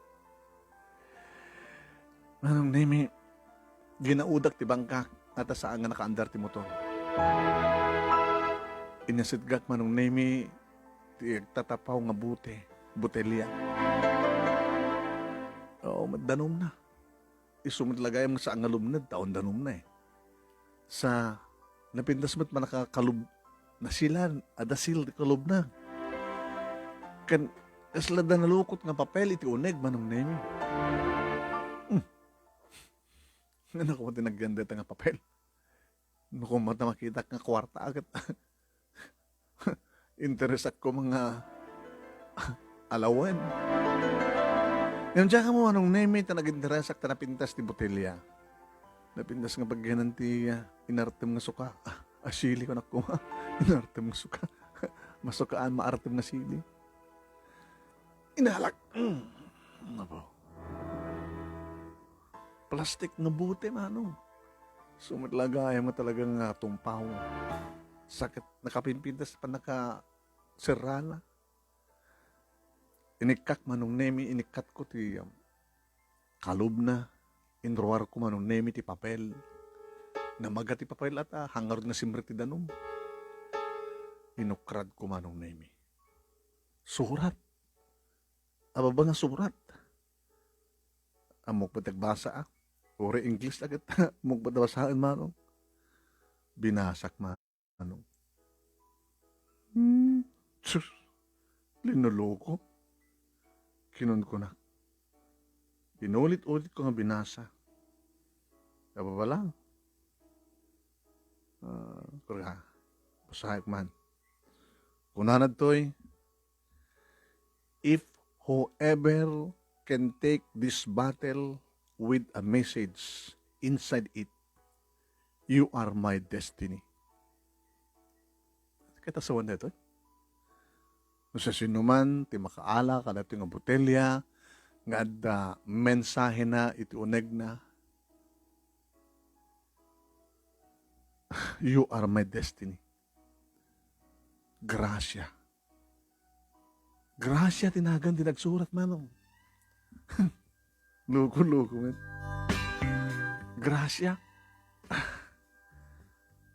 Manong Nemi, ginaudak ti bangkak, ta saan nga nakaandar ti motor. Inasitgak Manong Nemi, ti agtatapaw nga bute, botelya. Oo, danumna. Isu met la gayam nga saan nga lumned, ta awan danumna eh. Sa, napintas met manakakalub-, nasilan, adda seal ti kalubna. Ken, kasla da nalukot nga papel iti uneg, Manong Nemi. Hmm. Ngano koma ti nagyan dayta nga papel? No koma ta makitak nga kuarta, ket interesak ko nga alawen. Ngem diak ammo Manong Nemi ta naginteresak ta napintas ti botelya. Napintas nga pagyanan ti, ah, inartem nga suka. Ah, ah, sili ko nakuma. Inartem nga suka. Masukaan, maartem nga sili. Inalak. Mm. Apo. Plastik nga bute, Manong. Isu met la gayam nga talaga nga tumpaw. Sakit, nakapimpintas pa nakaserrana. Inikkak Manong Nemi, inikkatko ti, um, kalubna. Inruarko Manong Nemi ti papel. Namaga ti papel ta hangarud nga simrek ti danum. Inukradko Manong Nemi. Surat. Ababa nga surat. Ammok met ti agbasa, a. Uray English la ket, ammok met ti basaen, Manong. Binasak, Manong. Hmm, sus, linoloko. Kinunkunak. Inulit-ulit ko nga binasa. Ababa lang. Ah, kurga. Basaek man. Kunana ditoy, "If whoever can take this bottle with a message inside it, you are my destiny." Ket asawan daytoy? No siasinoman ti makaala kadaytoy nga botelya nga adda mensahena iti unegna, you are my destiny. Gracia. Gracia ti nagan ti nagsurat, Manong. Loko-loko, man. Gracia.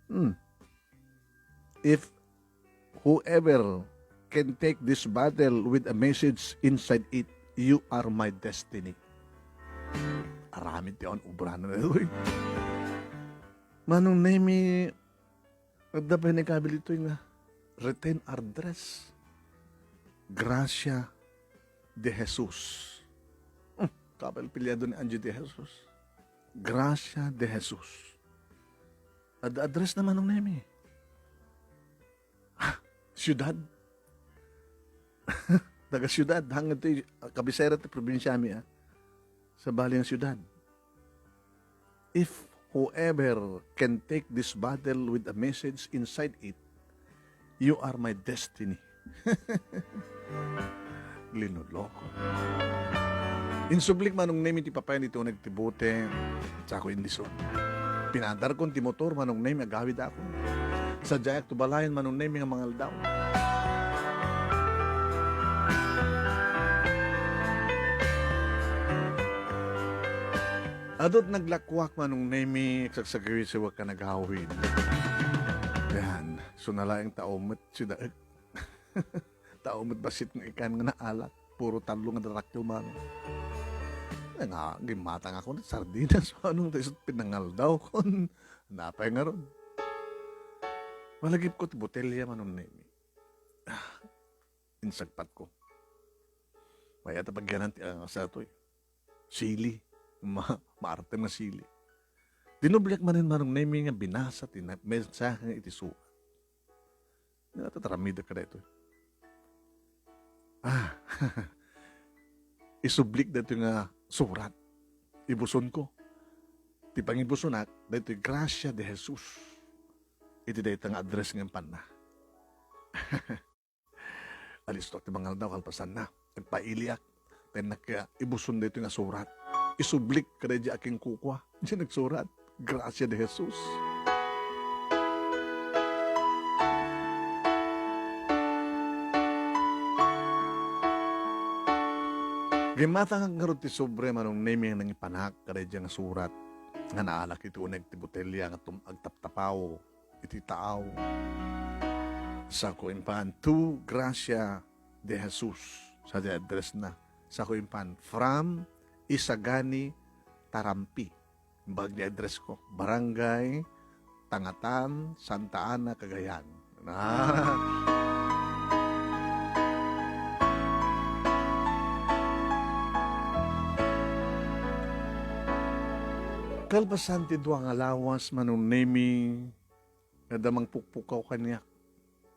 Hmm. "If whoever can take this bottle with a message inside it, you are my destiny." Aramid ti awan obrana daytoy. Manong Nemi, adda pay nakabil ditoy nga written address. Gracia de Jesus. Hmm, kapel piliado ni Angie de Jesus. Gracia de Jesus. Adda address na Manong Nemi. Ah, siyudad. Taga siudad, hangin ti kabisera ti probinsiami, ah. Sa bali nga siudad. If whoever can take this bottle with a message inside it, you are my destiny. Linoloko. Insublik Manong Nemi ti papayan iti uneg ti bote, sako indison. Pinadarkon ti motor Manong Nemi, agawidakon. Sadiayak tubalayen Manong Nemi nga mangaldaw. Adut naglakuak Manong Nemi, agsagsagawisiwak a nagawid. Yan, so nalaing tao met sidaek. Tao met bassit nga ikan nga naalak. Puro tallo nga darakkel Manong. Nga, gimmatangakon sardinas Manong, ta isut pinangaldawkon. Napay ngarud. Malagipko ti botelya Manong Nemi. Ah, insagpatko. Mayat a pagyanan ti angas daytoy. Sili. Ma-, maartem nga sili. Dinubliak manen Manong Nemi nga binasa ti na-, mensahe iti surat. Nga tataramidek kadaytoy. Ah, isublik daytoy nga surat. Ibusonko. Ti pangibusonak, daytoy Gracia de Jesus. Iti dayta nga address nga impanna. Alisto ti mangaldaw kalpasanna. Nagpailiak. Tennak ibuson daytoy nga surat. Isublik kadaydi a kingkukua. Diay nagsurat, Gracia de Jesus. Gimmatangak ngarud ti sobre Manong Nemi nga nangipanak kadaydi nga surat nga naalak iti uneg ti botelya nga tum-, agtaptapaw iti taaw. Sako impan, to Gracia de Jesus, sadiay address na. Sako impan, from Isagani, Tarampi. Imbag ti address ko, Barangay Tangatan, Santa Ana, Cagayan. Ah. Kalpasan ti dua nga lawas, Manong Nemi, adda mangpukpukaw kaniak.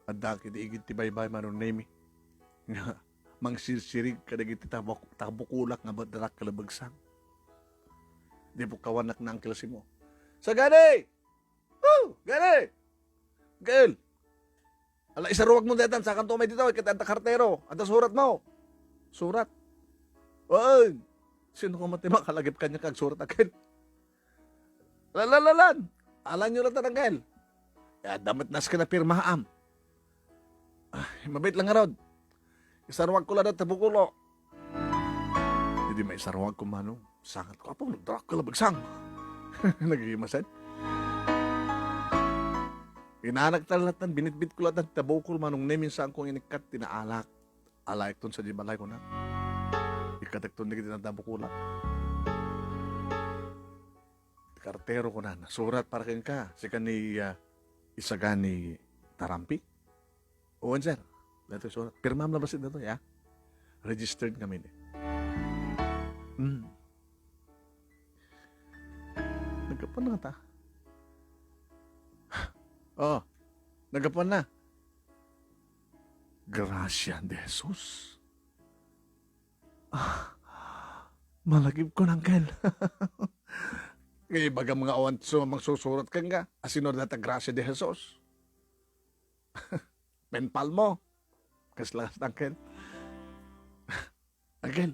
Adda iti igid ti baybay, Manong Nemi. Nga, mangsirsirig kadagiti tabuk-, tabukolak nga darakkel a bagsang. Di pukkawanak ni Uncle Simo. Sagani! Oh, gani! Gael! Ala, isaruwagmo daytan, sakanto umay ditoy, ket adda kartero, adda suratmo. Surat? Oy! Sino koma ti makalagip kaniak agsurat, Uncle? Lalalan! Alanyo latta, Uncle. E, adda met nasken a pirmaam. Ay, mabait lang ngarud. Isaruwagko latta ti bukulo. Idi maisaruwagko, Manong, sangatko, Apo, nagdarakkel a bagsang. Nagimasen. Inanakta latta, binitbitko latta ti tabukol, Manong Nemi, saanko nga inikkat ti naalak. Alayekton sadiay balay, kunak. Ikkatekton dagiti nadabukolak. Ti kartero, kunana, surat para kenka, sika ni, ah, Isagani Tarampi? Wen, sir. Daytoy surat. Pirmam la bassit daytoy, ha? Registered ngamin, e. Mm. Naggapuan na ngata. Oh, naggapuan na. Gracia de Jesus. Ah, malagipkon, Uncle. Nga ibagam nga awan ti mangsusurat kenka. A sino dayta Gracia de Jesus? Penpal mo. Kasla, Uncle. Uncle,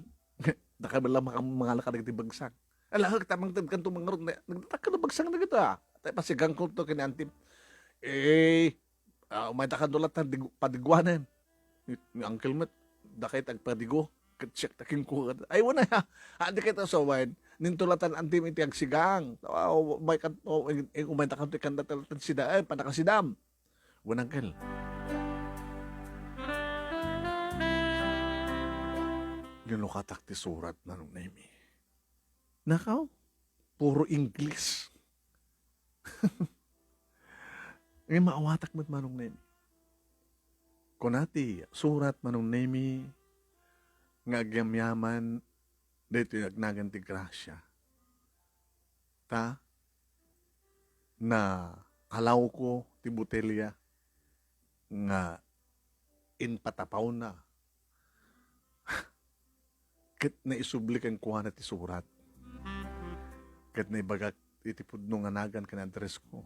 dakami la maka-, mangala kadagiti bagsang. Ala, hek, ta mangted kanto mangarud na, nagdarakkel a bagsang dagita. Tay pasigangko to ken ni Antim. E, ah, umayda kanto latta dig-, padiguanen. Ni, ni Uncle met, dakay ti agpadigo. Ket siak ti kinkuan. Ay, wen a, adi kayta sawen. Ninto latta ni Antim iti agsigang. Ah, umay kan-, oh, in-, in-, umayda kanto ikanda latta sida, e, panakasidam. Wen, Uncle. Linukatak ti surat, Manong Nemi. Nakaw, puro Ingles. Nga maawatak met, Manong Nemi. Kuna ti surat, Manong Nemi, nga agyamyaman daytoy agnagan ti grasia. Ta, naalawko ti botelya nga impatapawna Ket naisubli kenkuana ti surat. Ket naibagak iti pudno nga nagan ken addressko.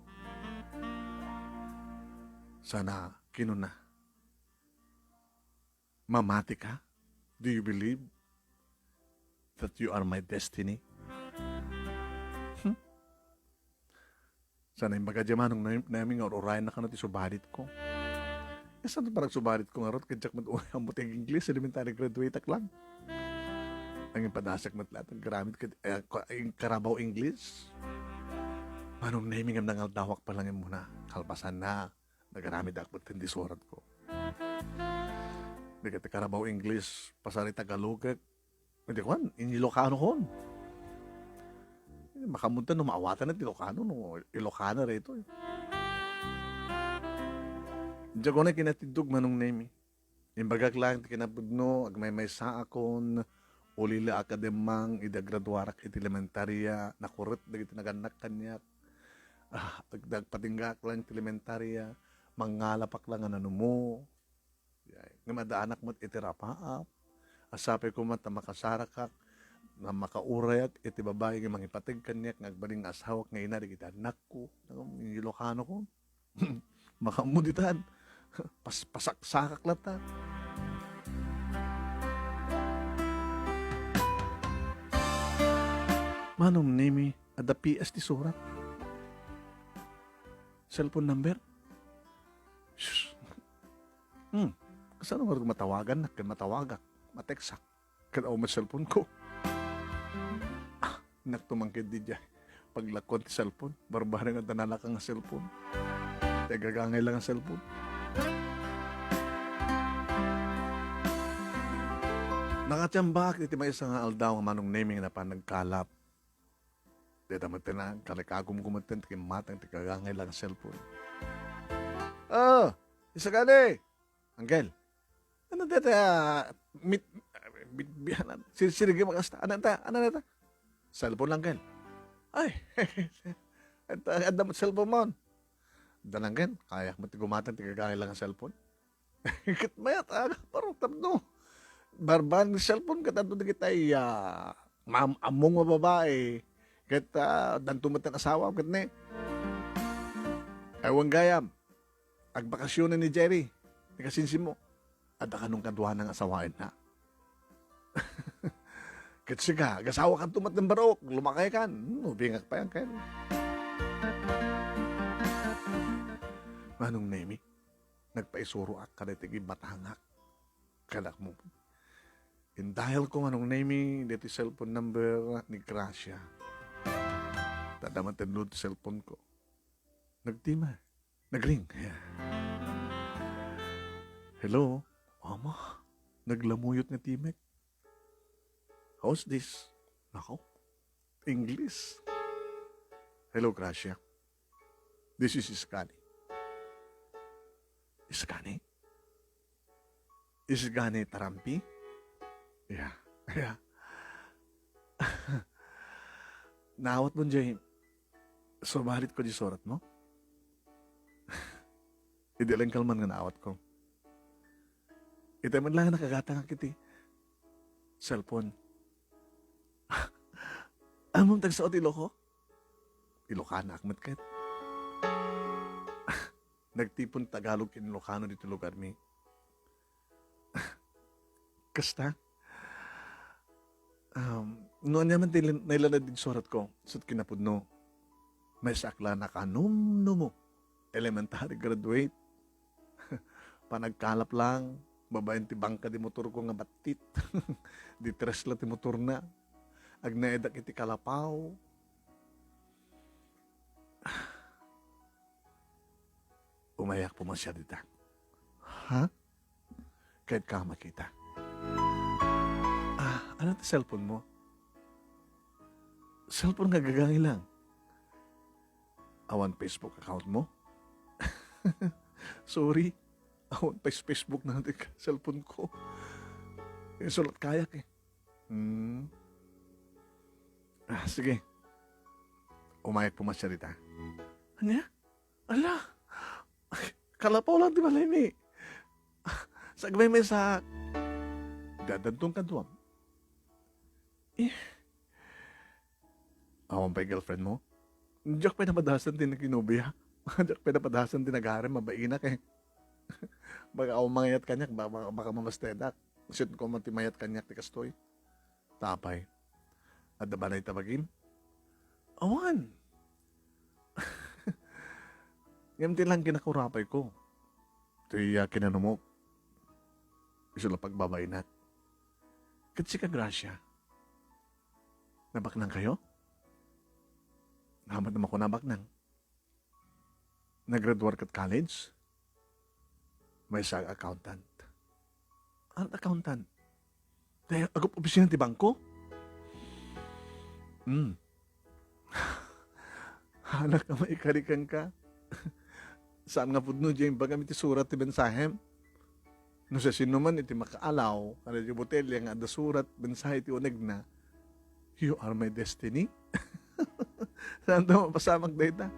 Sana kinuna, "Mamati ka? Do you believe that you are my destiny?" Hmm? Sana imbaga diay Manong Noemi nga ur-urayenna kano ti subaditko. Eh, saan ti panagsubaditko ngarud? Ket diak met unay ammo ti ag-Ingles, elementary graduate-ak lang. Ang impadasiak met laeng, agramed ket, eh, ka-, ing-, Carabao English. Manong Noemi ngem nangaldawak pay lang immuna. Kalpasanna, nagaramid ak met ti suratko. Dagiti Carabao English, pasari Tagalogek, Iti kuan, in Ilocano kon. Eh, makaammoda no maawatanna ti Ilocano, no Ilocana daytoy. Diak unay kinatiddog, Manong Noemi. Imbagak laeng ti kinapudno, agmaymaysaakon, uli la a kademmang, idi agraduarak iti elementaria, nakuret dagiti nagannak kaniak. Ah, ag-, agpatinggaak laeng ti elementaria, mangngalapak laeng a nanumo. Yay. Ngem addaanak met iti rapaap. A sapay koma ta makasarakak, nga makaurayak iti babai nga mangipateg kaniak nga agbalin nga asawak nga ina dagiti annakko. Ngem, Ilocano kon. Makaammo ditan. Pas-, pasaksakak latta. Manong Noemi, adda P S ti surat. Cellphone number? Sus. Hmm. Kasano nga matawagannak ken matawagak, mateksak? Ket awan met cellphone-ko. Ah, innak tumangked idiay paglakuan ti cellphone. Barbareng adda nalaka nga cellphone. Ti agagangay la nga cellphone. Nakatiambaak iti maysa nga aldaw nga Manong Noemi nga napan nagkalap. Dayta metten a, kalikagumgum metten ti kimmatang ti agagangay la nga cellphone. Oh, Isagani! Uncle, ano dayta, ah, mit-, mit-, mit-, ano, sir-, sirigim a kasta? Ano ta? Ano ta? Cellphone lang, Uncle. Ay, adda, adda met cellphone mo. Adda lang, Uncle. Kayak met ti gumatang ti agagangay la nga cellphone. Ket mayat, aga, baro, tapno. Barbareng cellphone, ket adda dagiti, ah, mam-, ammong a babai. Ket, ah, addanto met ti asawa, ket ne. Awan gayam. Agbakasionen ni Jerry, ni kasinsinmo. Adda kano kaduana nga asawaenna. Ket sika, agasawakanto met ken barok, lumakaykan. Hmm, ubingak pay, Uncle. Manong Noemi, nagpaisuroak kadaytoy imatangak. Kanaak mo, in-dial-ko, Manong Noemi, daytoy cellphone number ni Gracia. Ta adda met ti load ti cellphone-ko. Nagtimer. Nagring. Hello? Ama, naglamuyot nga timek. Who's this? Nako, English. Hello, Gracia. This is Iskani. Iskani? Iskani Tarampi? Yeah. Yeah. Naawatmo diay subalit ko diay suratmo? Idi lang kalman nga naawatko. Itay met laeng nakagatangak iti cellphone. Ammom ti agsao ti Iloco? Ilocanaak met ket. Nagtipon Tagalog ken Ilocano ditoy lugarmi. Kasta? Um, no ania man ti lin-, nailanaed iti suratko, isut' kinapudno, maysaak la nakanumnumo, elementary graduate. Panagkalap lang, babaen ti bangka ti motorko nga battit. Di tres la ti motorna. Agnaedak iti kalapaw. Umayak pumasiar dita. Ha? Kayat ka makita. Ah, ano ti cellphone mo? Cellphone nga agagangay lang. Awan Facebook account mo? Sorry. Awan pa Facebook na ti cellphone ko. Isulat kayak eh. Hmm. Ah, sige. Umayak pumasiar dita. Ania? Ala! Kalapaw lang ti balaymi. Sagmaymaysaak. Dadanton kaduam. Eh, awan pay girlfriend mo? Diak pay napadasan ti nakinobia. Diak pay napadasan ti nagaram, mabainak eh. Baka awan mangayat kaniak, baka, baka, baka mamastedak. Sut ko man ti mayat kaniak ti kastoy. Tapay. Adda ba nay ta bagim? Awan. Ngem ti lang kinakurapay ko. Ti, ah, kinanumok. Isu la pagbabainak. Ket sika, Gracia. Nabaknang kayo? Hamat naman ko nabaknang. Nagraduar kat college? Maysa nga accountant. Ano accountant? Dahil agup opisina ti bangko? Hmm. Anak, maikarikan ka. Saan nga pudno diay bagam iti surat ti mensahem? No siasinoman iti makaalaw, kada di botelya nga adda surat, mensahe ti unegna, "You are my destiny." Saan to mapasamak dayta?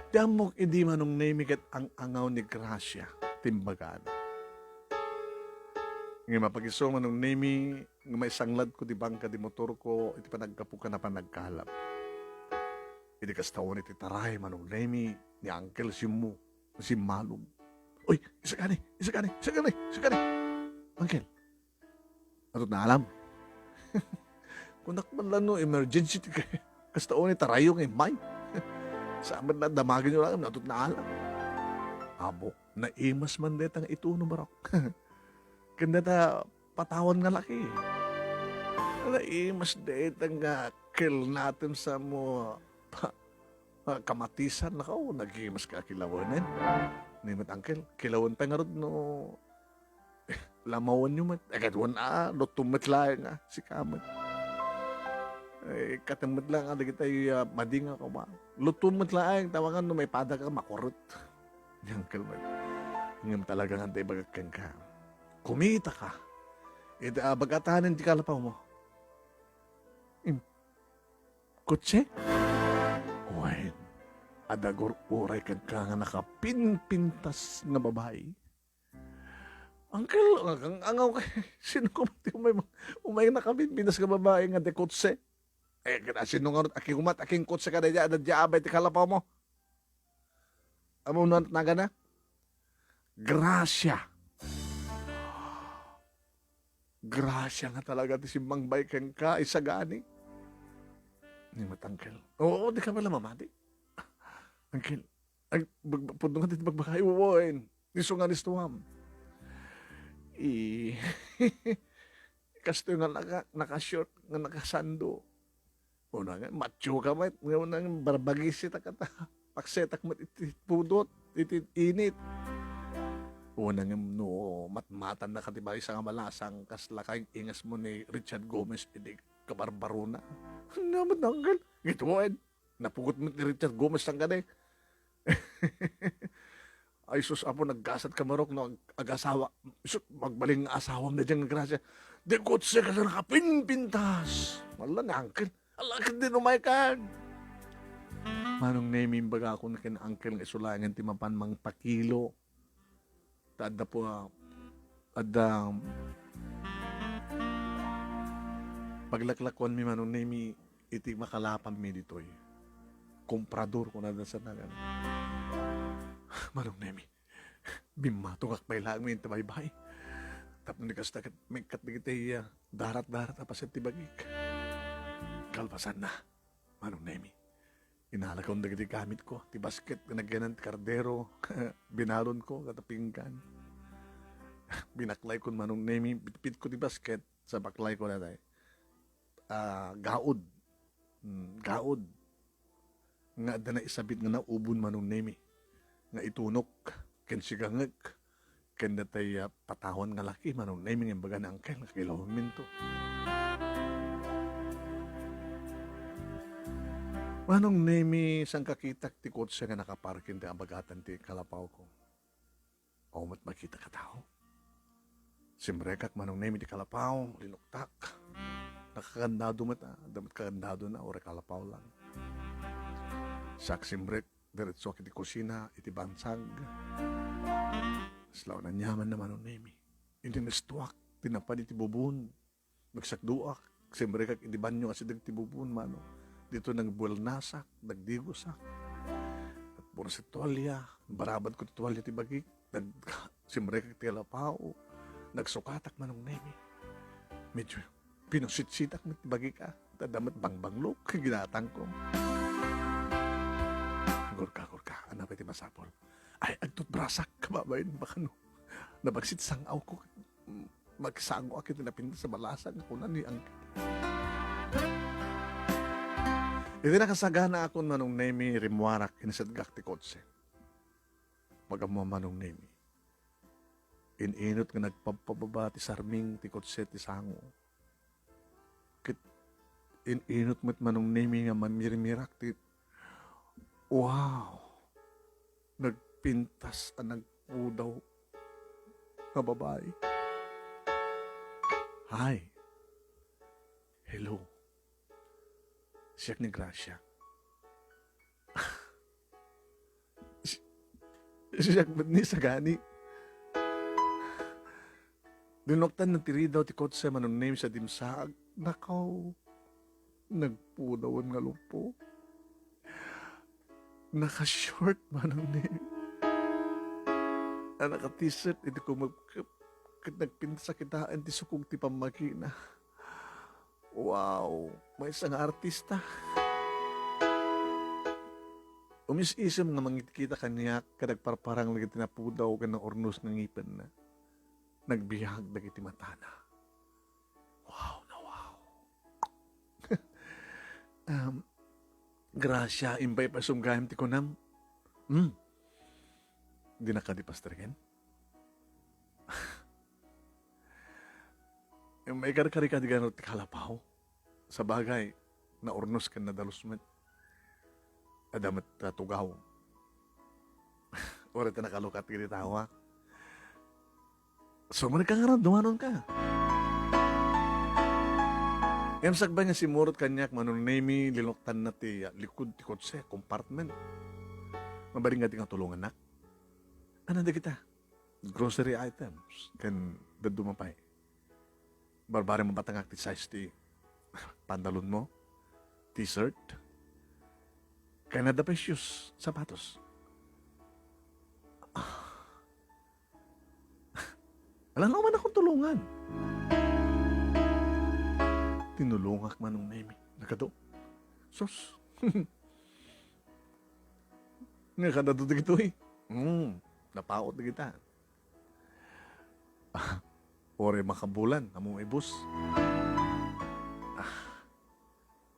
Ti ammok idi Manong Nemi ket ang-angaw ni Gracia, timbagana. Nga mapagiso Manong Nemi, nga maisangladko ti bangka di motorko iti panaggapukan a panagkalap. Idi kasta unay ti taray Manong Nemi ni Uncle Simmo, simmalog. "Uy, isagani, isagani, isagani, isagani. Uncle, ato naalam." Kunak man lang no emergency ti kay kasta unay tarayo nga immay. Saan met la damagen yo lang, ato naalam. Abo, naimas man deta nga ituno barok. Ken deta patawan nga laki. Naimas dayta nga kel natem sa mo pa-, pa-, kamatisan, nakaw, nagimas ka kilawenen. Ni met, "Uncle, kilawen pay ngarud no lamawen yo met." "Agad wen a, lutom met laeng a, sika met." Eh, katem met lang a, dagitay, ah, madi nga kuma. "Lutom met laeng, tawangan no maipada ka, makurot." Ni Uncle met. Ngem talaga nga ibagak kenka. Kumita ka. Iti abagatanen ti kalapaw mo. Im-, kotse? Wen, adda gur-uray kenka nga nakapinpintas nga babai. Uncle, ang, ang angaw kay, sino ko man ti umay, umay nakapinpintas nga babai nga di kotse? Eh, kada sino nga rut, aki umat, aking kotse ka na dya, adda dya abay ti kalapaw mo. Amo no nagana? Gracia. Gracia nga talaga ti simmangbay kenka, isagani. Ni met, Uncle. Oo, di ka pala mamati. Uncle, ay, bag-, bag-, pudno nga ti bagbagay, uwen. Isu nga nistuam. I-, kastoy nga naka-, naka-short, nga nakasando. Una nga, macho ka met, nga una nga, barbagisi ta kata. Paksetak met iti pudot, iti init. Una nga, no, matmatan na ka ti maysa nga balasang, kasla kay ingas mo ni Richard Gomez, iti kabarbarona. Nga met, Uncle, gituan. Napugot met ni Richard Gomez, sangkani. Ay, sus, Apo, naggasat ka, Marok, no, ag-, agasawa. Sus, magbaling nga asawam na dyan, nga grasya. Di kotse ka sa nakapinpintas. Wala nga, Uncle. Ala, ket di numay kan. Manong Nemi, imbaga akon ken Uncle nga isulangen ti mapan mangpakilo. Ta adda po, ah, adda, paglaklakuanmi, Manong Nemi, iti makalapammi ditoy. Komprador, kunada sa nagan. Manong Nemi, bimmatongak pay laeng mi iti baybay. Tapno ni kasta ket mekkat dagiti, ah, darat-darat a paset ti bagik. Kalpasanna, Manong Nemi, inalakon dagiti gamitko, ti basket nga nagyanan ti kardero, binalonko, ket pinggan. Binaklaykon, Manong Nemi, bitbitko ti basket, sa baklayko natay. Ah, gaud. Hmm, gaud. Nga adda naisabit nga naubon, Manong Nemi. Nga itunok, ken sigangek, ken datay, ah, patawan nga laki, Manong Nemi, nga imbaga ni Uncle, nga kilawanminto. Manong Nemi, saan kakitak ti kotse nga nakaparking ti abagatan ti kalapawko? Awan met makita a tao. Simrekak, Manong Nemi, ti kalapaw, linuktak. Nakakandado met, ah, adda met kandado na, uray kalapaw lang. Sa agsimrek, Diretsoak iti kusina, iti bansag. Kasla, aniamanna, Manong Nemi. Idi nastuak, tinapad iti bubon. Nagsakduak, simrekak iti banio a sideg ti bubon, mano. Dito nagbuelnasak, nagdigosak. Puros ti tualia, barabadko ti tualia ti bagik. Nag-, simrekak ti alapaw. Nagsukatak, Manong Nemi. Medyo pinusitsitak met ti bagik, a. Ta adda met bangbanglo, ginatangko. Agurka, agurka. Ania pay ti masapul? Ay, agtutbrasak, kababain, bakano. Nabagsit sang-awko. Magsangoak iti napintas a balasang nga kuna ni Angkel. Iti nakasaganakon, Manong Nemi, rimmuarak, insetgak ti kotse. Pag-ammo, Manong Nemi, in-inut nga nagpabpababa ti sarming ti kotse ti sango. Ket in-inut met, Manong Nemi, nga mamirmirak ti, wow! Nagpintas a nagpudaw nga babai. Hi. Hello. Siak ni Gracia. Si-, siak met ni sagani. Dinuktan na ti ridaw ti kotse, Manong Nemi, sa dimsaag. Nakaw, nagpudawan nga luppo. Naka-short, Manong Nemi. A, naka-t-shirt iti kumepkep. Ket nagpintas a kitaen ti sukog ti pammagina. Wow! Maysa nga artista. Umis-isem nga mangkitkita kaniak ket agparparang dagiti napudaw ken naurnos nga ngipenna. Nagbiag dagiti matana. Wow na wow! Um, Gracia, impay-paysum gayam ti kunam. Hmm. Dinak kadi pastreken? Maikarkarika di gayam ti kalapaw. Sabagay, naurnos ken nadalus met. Adda met a tugaw. Uray ta nakalukat iti tawa. Sumrekka ngarud, dumanonka. Ngem sakbay nga simmurot kaniak, Manong Nemi, linuktanna ti, ah, likod ti kotse, compartment. Mabalin nga di nga tulongannak. Ania dagita? Grocery items, ken dadduma pay. Barbarem a batangak ti size ti pantalonmo, t-shirt, ken adda pay shoes, sapatos. Ah. Alangan man akong tulongan. Tinulongak, Manong Nemi. Nagadu. Sus. Nga kadadu dagitoy. Hmm, napaot dagita. Ah, uray makabulan, ammom, ibus. Ah,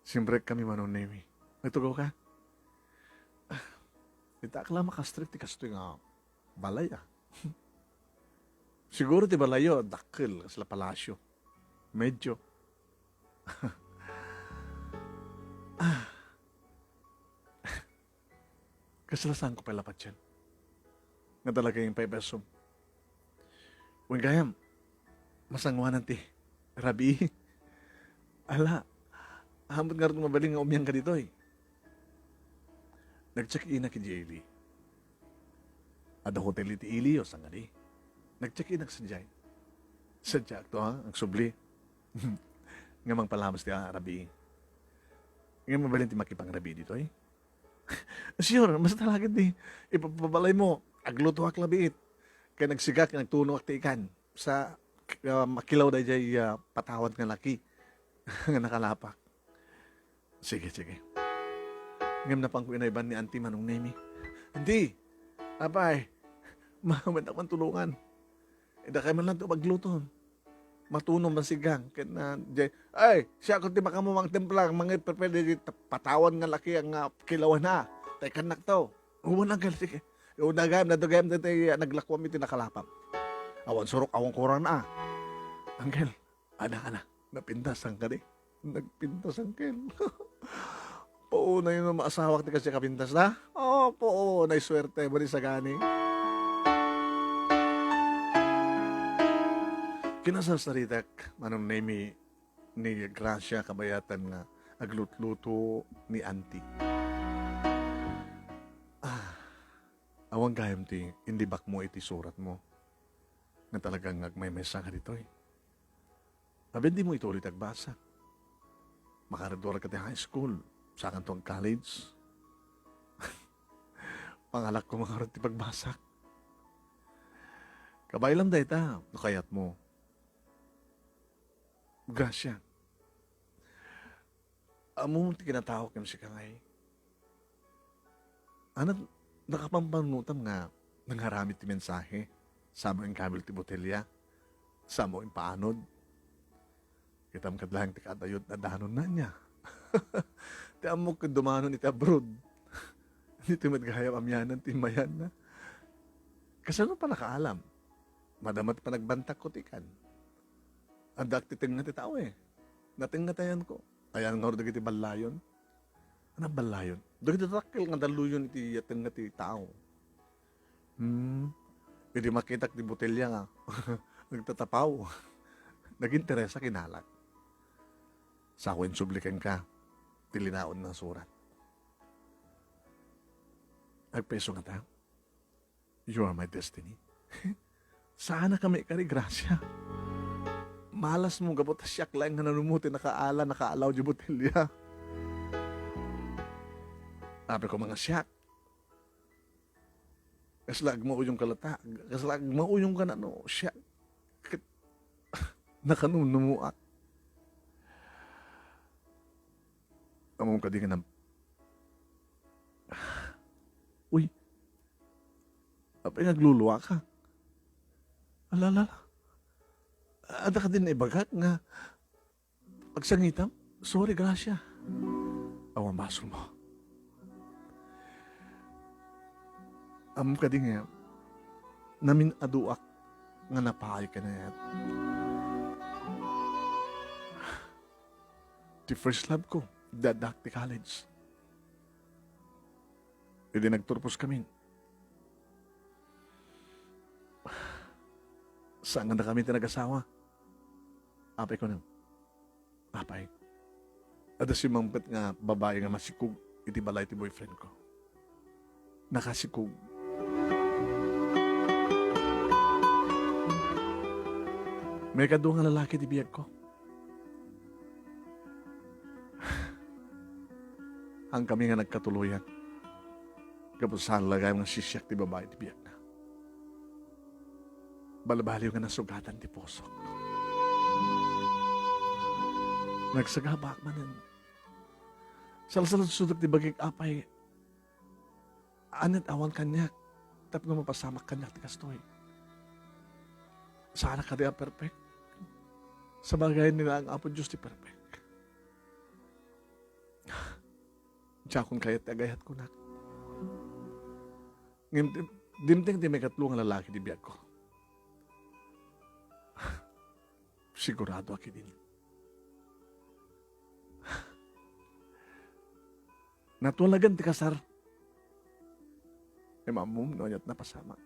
simrek kami, Manong Nemi. Nagtugaw ka? Ah, ita ak la makastrik ti kastoy nga balay, ah. Siguro ti balayyo, dakkel, kasla palasyo. Medyo. Ah. Kasla saanko pay la patien. Nga talaga impay-paysum. Wen gayam, masangoanan ti rabii. Ala, ammom ngarud mabalin nga umiangka ditoy. Nag-check-inak idiay Ili. Adda hotel iti Ili, o sangadi. Nag-check-inak sadiay. Sadiakto, ha, agsubli. Nga mangpalamas ti, ah, rabii. Nga mabalin ti makipangrabii ditoy. Sure, basta la ketdi ipapabalaymo, aglutoak la biit. Ken nagsigak, nagtunoak ti ikan sa, ah, makilaw daydiay, ah, patawan nga laki nga nakalapak. Sige, sige. Ngem napanko inayban ni Auntie, Manong Nemi. Auntie! Apay! Maawatak man tulongan. Dakay man lang ti agluto. Matunom, masigang. Ken, ah, jay, ay, siak ti makaammo mangtimpla, mangiprepare daydiay patawan nga laki nga kilawan, ha. Ta ikannakto. Wen, Uncle, sige. Wen gayam, adda gayam daytoy, ah, naglakuam iti nakalapam. Awan surok, awan kurangna, ah. Uncle, ana, ana, napintasan kadi. Nagpintas, Uncle. Puonay no maasawak ti kasdiay a kapintas na? O, puonay suerte, madi sagani. Kinasarsaritak, Manong Nemi, ni Gracia kabayatan nga aglutluto ni Auntie. Ah, Awan gayam ti inlibakmo iti suratmo nga talagang agmaymaysa nga ditoy. Abin, dimo ituloy ti agbasa. Makaraduar ka ti high school, saanto ag-college. Pangalakko ngarud ti pagbasak. Kabaelam dayta, no kayatmo. Gracia. Ammom ti kinatawag ken sika ngay. Ania, nakapampannutam nga nangaramid ti mensahe. Samo inkabil ti botelya. Samo impaanod. Kitam kad laeng ti kadayot na danon na niya. Ti ammok ket dumanon iti abroad. Ditoy met gayam amianan ti immayanna. Kasano pa nakaalam? Madama ti panagbantakko ti kan. Addaak ti tengnga ti tao, eh. Natengngatayanko. Ayan nga dagiti ballayon. Ania ballayon? Dagiti dakkel nga dalluyon iti tengnga ti tao. Hmm. Idi makitak ti botelya nga nagtatapaw, nag-interesak, inalak. Sako insubli kenka ti linaon nga surat. Agpaiso ngata? You are my destiny. Saan a kami kari, Gracia. Malasmo gapu ta siak laeng nga nanumo ti nakaala, nakaalaw di botelya. Apay ko nga siak. Kasla agmauyong ka latta. Kasla agmauyong ka na no siak. Ket nakanumnumoak. Ammom kadi nga nam-, Uy, apay nga agluluaka? Ala, ala, ala. Adda kadi naibagak nga agsangitam? Sorry, Gracia. Awan basolmo. Ammom kadi nga namin-aduak nga napaay kaniak. Ti first love ko, addaak ti college. Idi nagturpos kami, saan nga kami ti nagasawa. Apay ko na, apay, adda simmangpet nga babai nga masikog iti balay ti boyfriend ko. Nakasikog. Maikadua nga lalaki ti biag ko. Haan kami nga nagkatuloyan. Gapu saan la gayam nga sisiak ti babai ti biagna. Balbaliw nga nasugatan ti pusok. Nagsagabak manen. Salsaludsodek ti bagik, apay. Aniat awan kaniak tapno mapasamak kaniak ti kastoy. Saanak kadi a perfect? Sabagay, ni laeng Apo Dios ti perfect. Diakon kayat ti agayat kunak. Ngem di-, dimteng ti maikatlo nga lalaki ti biagko. Siguradoak idin. Natulagan ti kasar. Ngem ammom no aniat napasamak.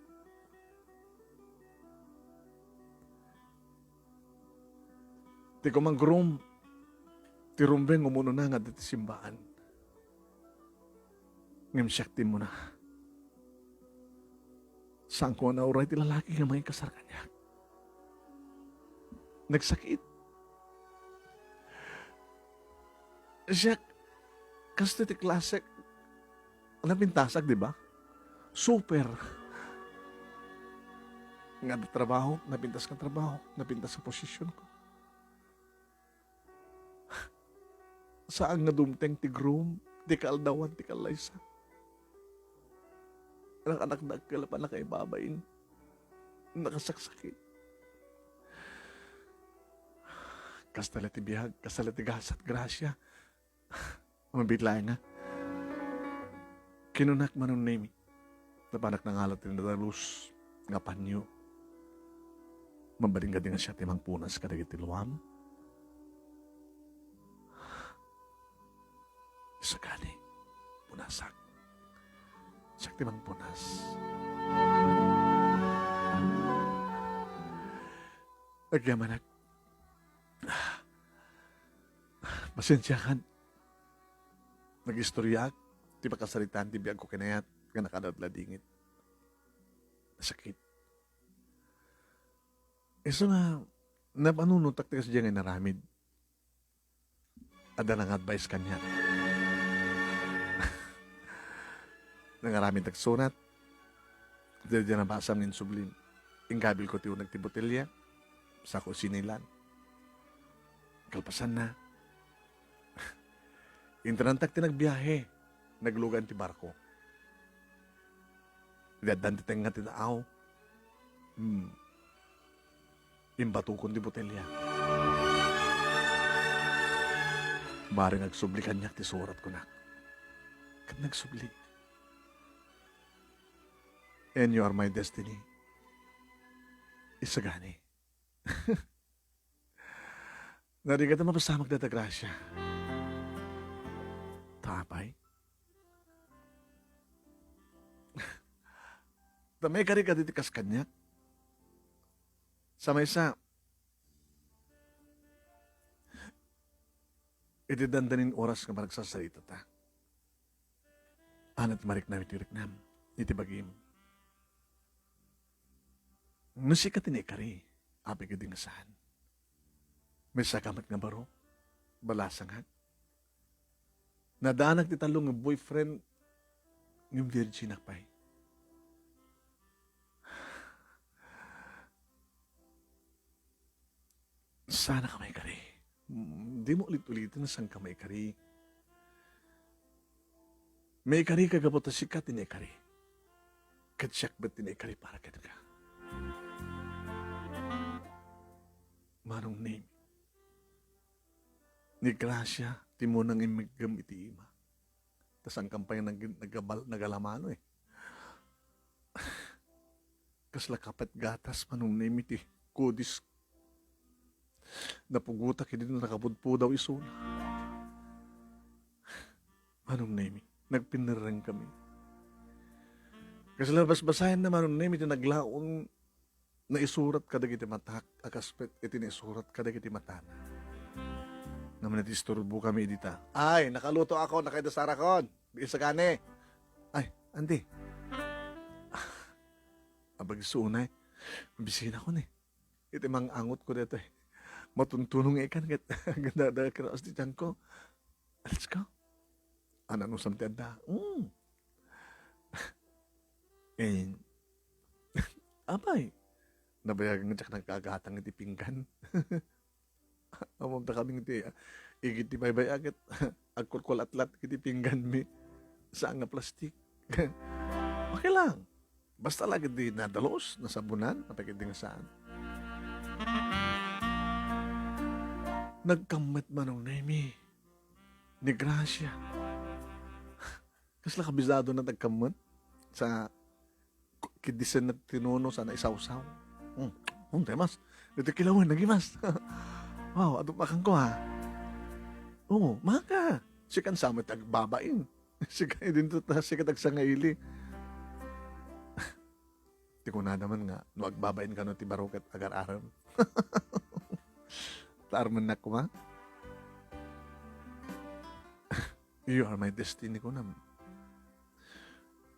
Ti koma nga groom, ti rumbeng umunona nga adda ti simbaan. Ngem siak ti immuna. Saanko a nauray ti lalaki nga mangikasar kaniak. Nagsakit. Siak, kastoy ti klasek. Napintasak, di ba? Super. Nga trabaho, napintas nga trabaho, napintas nga posisyon ko. Saan nga dumteng ti groom, ti kaaldawan, ti kallaysa. Nakanak-, dakkel a pannakaibabain. Nakasaksakit. Kasta la ti biag, kasta la ti gasat, Gracia. Mabiit laeng nga. Kinunak manen ni Noemi, napanak nangalat ti nadalus nga panyo. Mabalin kadi nga siak ti mangpunas kadagiti luam? Sakali, punasak. Siak ti mangpunas. Agyamanak. Pasensiakan. Nagistoriaak ti pakasaritaan ti biagko kenayat nga nakaadda ladingit. Sakit. Isu nga, napanunotak ti kasdiay nga inaramid. Adda nang-advise kaniak. Nangaramid agsurat. Daydiay nabasam nga insubli. Inggabilko ti uneg ti botelya. Sako sinilan. Kalpasanna, intanantak ti nagbiahe. Naglugan ti barko. Idi addan ti tengnga ti daaw, hmm, imbatokon ti botelya. Bareng agsubli kaniak ti surat, kunak. Ket nagsubli. "And you are my destiny." Isagani. Narigat a mapasamak dayta grasia. Ta apay? Ta maikari kadi ti kas kaniak? Sa maysa, iti dandanin oras nga panagsasaritata, ania ti mariknam iti riknam, iti bagim. No sika ti naikari, apay kadi nga saan? Maysa ka met nga baro, balasangak. Nadanak ti tallo nga boyfriend, ngem virginak pay. Saan ka maikari? Mm, dimo ulit-uliten no saan ka maikari. Maikari ka gapu ta sika ti naikari. Ket siak met ti naikari para kenka. Manong Nemi, ni grasia ti munang immiggem iti ima. Ta saan ka pay nag-, nagabal-, nagalamano eh. Kasla kapet gatas, Manong Nemi, ti kudis. Napugotak idi nakapudpudaw isuna. Manong Nemi, nagpinnerreng kami. Kasla basbasayan na, Manong Nemi, ti naglaon naisurat kadagiti matak a kaspet iti naisurat kadagiti matana. Ngem naiisturbo kami dita. Ay, nakaluto ako, nakaidasarakon. Isagani. Ay, andi. Abagso unay. Bisinakon eh. Iti mang-angot ko daytoy. Matuntunong ikan ket agdada cross ti tianko. Let's go. Ananusam ti adda. Mm. Eh, apay, nabayagan nga diak nagkagatang iti pinggan. Ammom ta kami ti, ah, igid ti baybay-a ket agkulkulatlat iti pingganmi. Saan nga plastik. Okay lang. Basta la ket di nadalus, nasabonan, apay ket di nga saan. Nagkammet, Manong Nemi. Ni grasia. Kasla kabisado na nagkammet sa k-, kidisen na tinuno sana isawsaw. Hmm. Hmm, temas. Dito kilawan, nagimas. Wow, adupakan ko ha. Oo, maka. Sikan sa met agbabain. Sika, idin to ta, sika tagsangaili. Ti kunada man nga, no agbabain kano ti baro ket agar-arem. Taarmennak koma. You are my destiny, kunam.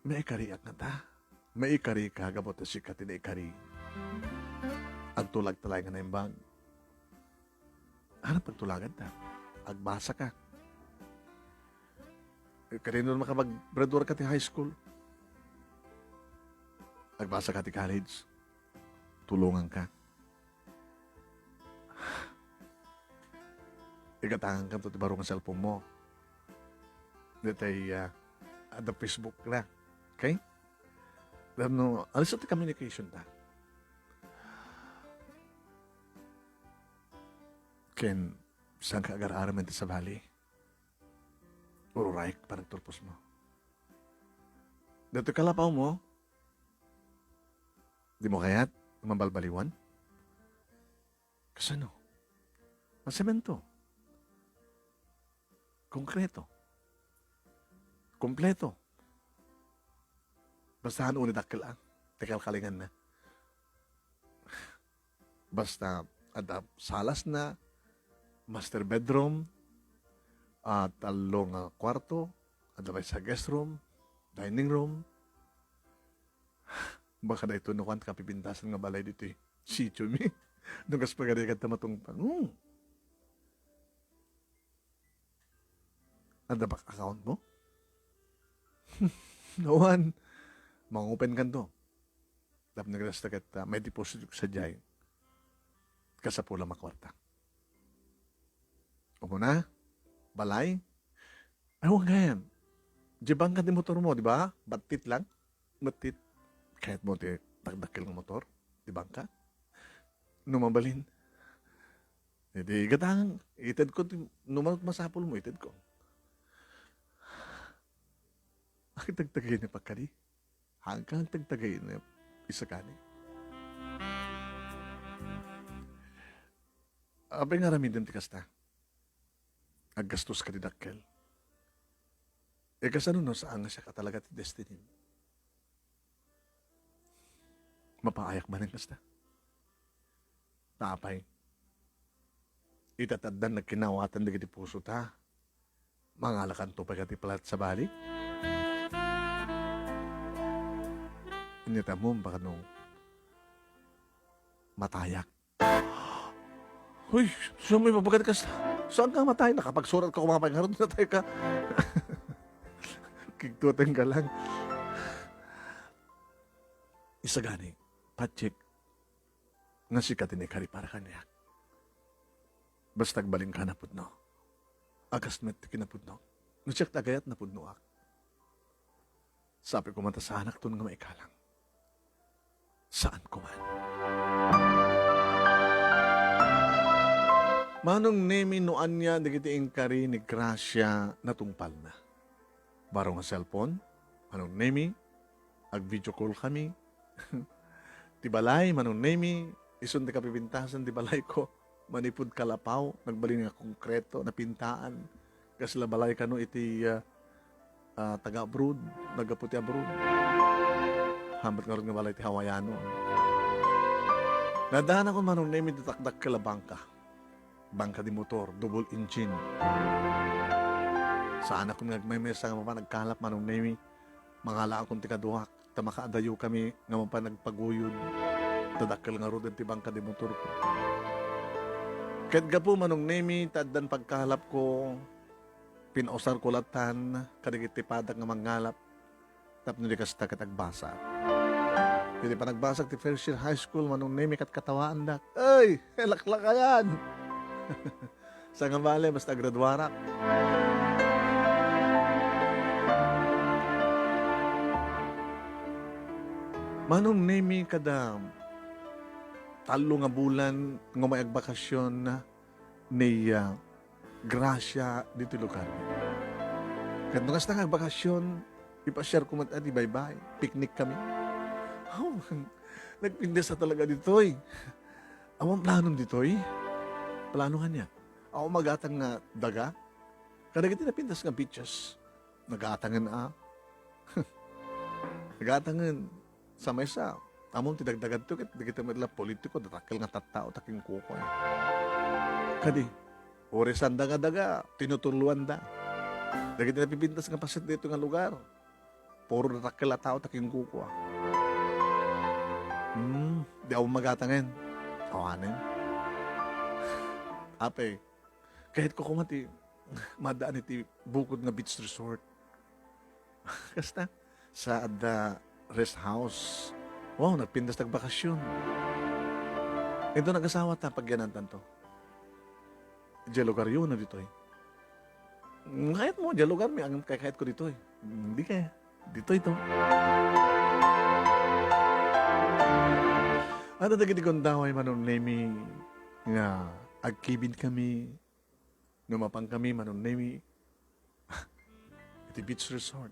Maikariak ngata. Maikari ka, gapu ta sika ti naikari. Agtulag ta laeng nga naimbag. Ano pagtulagan ta? Agbasa ka. Kadino makapag-graduar ka ti high school? Agbasa ka ti college? Tulongan ka. Igatangan ka ti baro nga cellphone mo. Detay, ah, adda Facebook na. Okay? Tapno, alis ti communication ta. Ken, saan ka agar-aram iti sabali? Ururay ka panagturpos mo. Datoy kalapaw mo, di mo kayat, mabalbaliwan? Kasano? Masemento. Konkreto. Kompleto. Basta haan unay dakkel, ah. Ti kalkalinganna. Basta adda salasna, master bedroom, ah, tallo nga kuarto, adda maysa guest room, dining room. Baka daytoy no kuan kapipintasan nga balay ditoy sitio mi. No kas pagarigan ta matungpal. Hmm. Adda bank account mo? Awan. Mangopen kanto. Tapno kasta ket, ah, may deposit sadiay. Kasapulo a kwarta. Umuna, balay. Awan gayam. Di bangka ti motor mo, di ba? Battit lang. Battit. Kayat mo ti dakdakkel nga motor, di bangka. No mabalin. Iti gatang, ited ko ti, no manut masapul mo, ited ko. Agtagtagay ni pakadi. Hanggang agtagtagay ni isagani. Apay nga aramidem ti kasta? Aggastos ka ti dakkel. E, kasano no saan nga siak a talaga ti destiny? Mapaayak manen kasta? Apay? Ita ti addan nagkinawatan dagiti puso ta. Mangalakanto pay kadi planet sabali? Ania ti ammom, baka no matayak. Hoy, saan mo ibabaga ti kasta? Saan ka matay? Nakapagsurat ka, kumapay nga ron, natay ka. Kigtutan ka lang. Isagani, Patsik, nga sika ti naikari para kaniak. Basta agbalin ka napudno. Agas met ti kinapudno. No siak ti agayat, napudnoak. Sapay koma ta saanakton nga maikalang. Saan koma. Manong Nemi, no ania dagiti inkari ni Gracia natungpalna. Baro nga cellphone, Manong Nemi, ag-video call kami. Ti balay, Manong Nemi, isun ti kapipintasan ti balayko. Manipud kalapaw, nagbalin nga konkreto, napintaan. Kasla balay kano iti, ah, ah, taga-abroad, naggapu ti abroad. Hambat ngarud nga balay ti Hawaiano. Naddaanakon, Manong Nemi, ti dakdakkel a bangka. Bangka di motor, double engine. Saanakon nga agmaymaysa nga mapan agkalap, Manong Nemi. Mangalaakon ti kaduak, ta makaadayokami nga mapan agpaguyod. Ta dakkel ngaruden ti bangka di motorko. Ket gapu, Manong Nemi, ta addan pagkalapko, pinausarko lattan kadagiti padak nga mangngalap. Tapno di kasta ket agbasa. Iti panagbasak ti first year high school, Manong Nemi, ket katawaandak. Ay, laklakayan! Sangabali, basta agraduarak. Manong Nemi, kada tallo nga bulan nga may agbakasyon, ni, ah, Gracia ditoy lugar. Ket no kasta nga agbakasyon, ipasiarko met a di baybay, picnic kami. Oh, nagpintas a talaga ditoy. Awan planon ditoy? Plano ania? Awan magatang nga daga? Kadagiti napintas nga beaches. Nagatangen a. Nagatangen. Sa maysa, ammom ti dagdagadto ket dagiti met la politiko, darakkel nga tattao ta kenkuko. Kadi, uray saanda nga daga, tinutuloanda. Dagiti napipintas nga paset dito nga lugar, puro darakkel a tao ta kenkuko. Hmm, di awan magatangen. Awanen. Apay, kayatko koma ti maddaan iti bukod nga beach resort. Kasta, sa adda rest house. Wow, nagpintas ti agbakasyon. Ito nagasawa ta, pagyanantanto. Diay lugaryo no ditoy? Kayatmo, diay lugarmi, ang kayatko ditoy. Hindi kaya. Ditoy to. Adda dagiti gundaway, Manong Nemi, nga agkibin kami, no mapan kami, Manong Nemi, iti beach resort.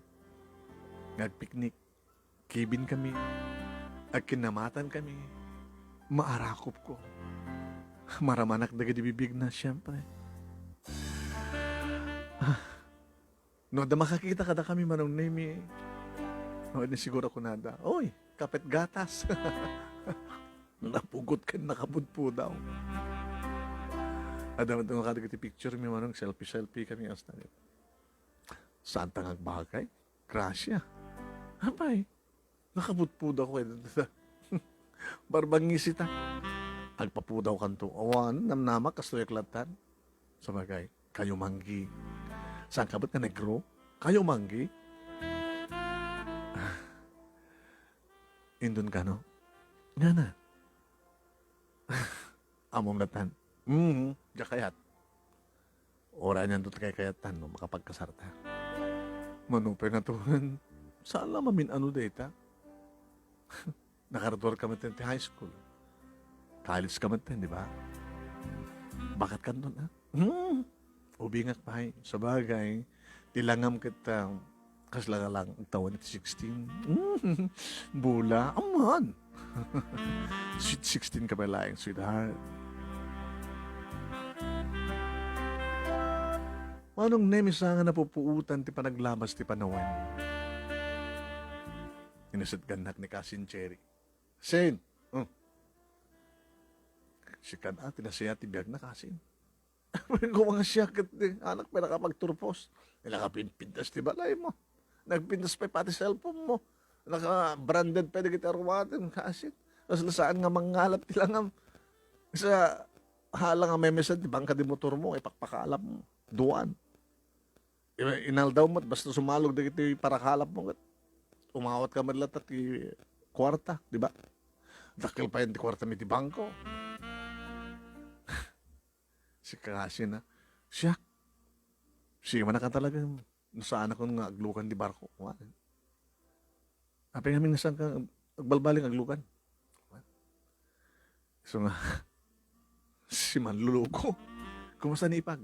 Nga agpicnic. Kibin kami. Agkinnamatan kami. Maarakop ko. Maramanak dagiti bibigna, siempre. Ah, no adda makakita kadakami, Manong Nemi, no, ni siguro kunada, "Oy, kapet gatas." Napugot ken nakapudpudaw. Adda man nga kadagiti picture mi, Manong, selfie-selfie kami, asta. Saan ta nga agbagay? Gracia. Apay. Nakapudpudawko ket barbangisita. Agpapudawkanto. Awan, namnamak, kastoyak lattan. Sabagay, kayo manggi. Saan ka met nga negro? Kayo manggi? Indon kano? Ngana? Ammom lattan. Mm, diak kayat. Uray anianto ti kaykayattan no makapagkasarta. Mano pay nga turen, saan la mamin-ano dayta? Nakagraduar ka met ti high school. College ka met, di ba? Bakat kanton, ah? Hmm. Ubingak pay. Sabagay, ti langam ket, ah, kasla nga lang, tawen ti sixteen. Hmm. Bula. Aman. Sweet sixteen ka pay laeng, sweetheart. Manong Nemi, saan nga napupuotan ti panaglabas ti panawen? Inisitgannak ni Kasin Cherry. Sin? Hmm. Sikan a, ti nasayaat ti biagna, Kasin. Kung mga siya ket ni, anak pay nakapagturpos. Nakapimpintas ti balay mo. Nagpintas pay pati cellphone mo. Naka-branded pay dagiti arumatem, Kasin. Kasla saan nga mangngalap ti langam. Sa hala nga memesan ti bangka di motor mo, ipakpakalap mo. Duan. I-, inaldaw met, basta sumalog dagiti parakalap mo, ket umawat ka met latta ti kuarta, di ba? Dakkel pay ti kuarta mi ti bangko. Si Kasin, ah. Siak. Siya man ka talaga. Nasaanakon nga aglukan di barko. Wa. Apay ngamin nga saan ka agbalbaliw nga aglukan? So nga, si manluluko. Kumusta ni Ipag?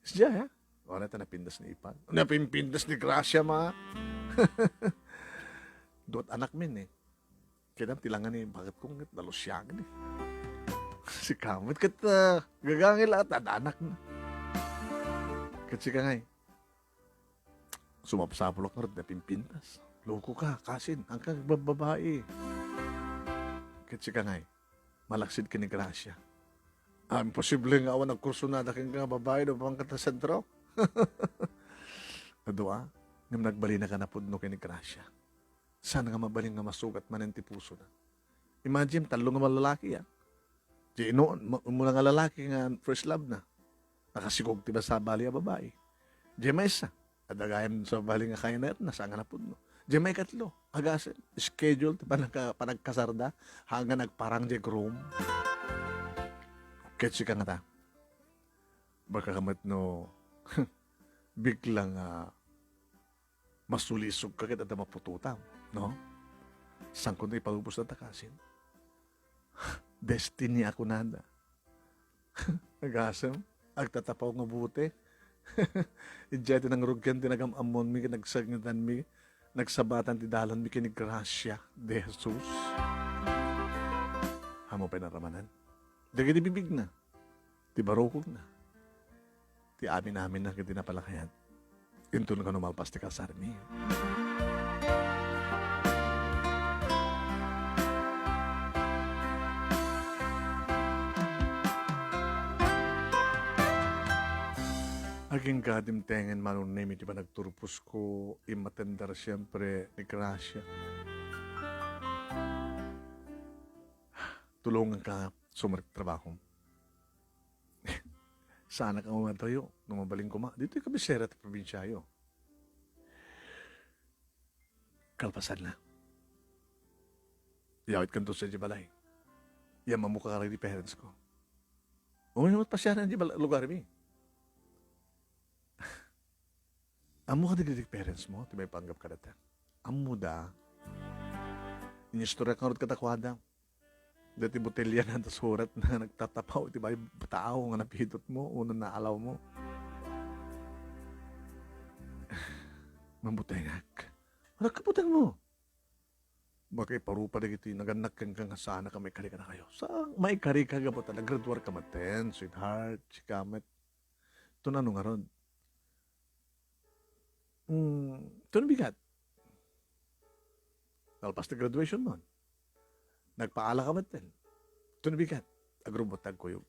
Siya, ha? Wala ta napintas ni Ipag. Napimpintas ni Gracia, ma. Duat anak min, eh. Kaya ti langan ni, bakit kong nalusiagan, eh. Si Kamot, ket, ah, gagangil at anak na. Ket si Kangay, sumapsapulak ngarud napimpintas. Loko ka, Kasin, ang kagbababae. Ket si Kangay, malaksid ken ni Gracia. Ah, imposible nga awan agkursunada ken nga babae no pangkat sentro. Adu a, ngem nagbalin a napudno ken ni Gracia. Saan nga mabalin nga masugat manen ti pusona? Imagine, tallo nga lalaki, ah. Di ino, ma-, umuna nga lalaki nga first love na. Nakasigog ti sabali a babae. Di maysa, adda gayam sabali nga kayat na, saan nga napudno. Di maikatlo, agasem, schedule ti panagka-, panagkasarda, hanggang nagparang di groom. Ket sika nga ta, baka ka met no, biglang, ah, masulisog ka ket adda maputotam, no? Saan kuno ipalubos na ta, Kasin? Destiny a kunada. Agasem, agtatapaw nga bute. Idiay ti nangrugian ti nagam-ammonmi ken nagsengedanmi, nagsabatan ti dalanmi ken ni Gracia de Jesus. Ammom pay narammanan? Dagiti bibigna, ti barukongna, ti amin-aminna ket ti napalakayat. Inton kano malpas ti kasarmi. Agingga dimtengen, Manong Nemi, ti panagturposko, immatender siempre ni Gracia. Tulonganka, sumrek trabahom. Saanak a umadayo no mabalin koma. Ditoy kabisera ti probinsiayo. Kalpasanna, iyawidkanto sadiay balay. Yan, ammoka kadagiti parents ko. Uy, pasianan diay bal-, lugarmi. Ammo kadagiti parents mo, ti maipanggep kadata. Ammoda. Inistoryak ngarud kadakuada. Dati botelya na, tas surat na nagtatapaw iti bay tao nga napidot mo, uno naalaw mo. Mambutengak. Wala ka buteng mo. Baka iparupa dagiti nagannak kenka nga saan ka maikari kadakayo. Sa maikari ka gapu ta naggraduar ka met, sweetheart, sika met. Tun ano ngarud? Hmm, tun bigat. Nalpas ti graduation mo. Nagpaala ka met. Tun bigat. Agrubot agkuyog.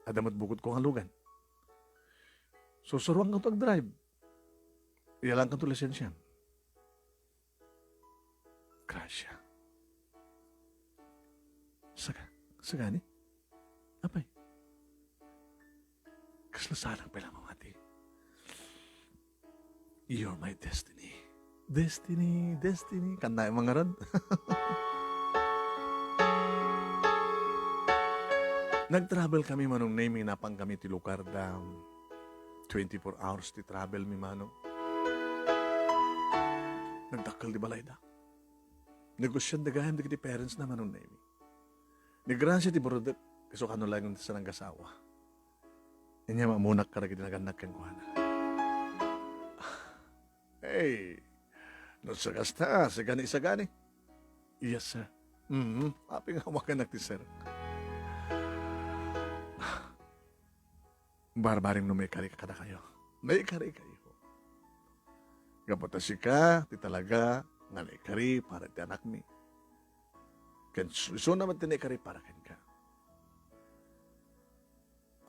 Adda met bukod ko nga lugan. Susuruan ka to agdrive. Iyalan ka to lisensiam. Gracia. Saga-, sagani? Apay? Kasla saanak pay la mamati. You're my destiny. Destiny, destiny. Kantayo man ngarud. Nag-travel kami, Manong Nemi, napan kami ti lugar da. Twenty-four hours ti travel mi, Manong. Nagdakkel ti balayda. Negosian da gayam dagiti parents na, Manong Nemi. Ni Gracia ti burudek, isu kano laeng ti sarang-asawa. Inya maamunak kadagiti nagannak kenkuana. Hey, no sagasta, sagani, sagani. Yes, sir. Mm-hmm. Apay nga awagannak ti sir. Barbareng no maikari kadakayo. Maikarikayo. Gapu ta sika, ti talaga, nga naikari para ti anakmi. Ken su-, isuna met ti naikari para kenka.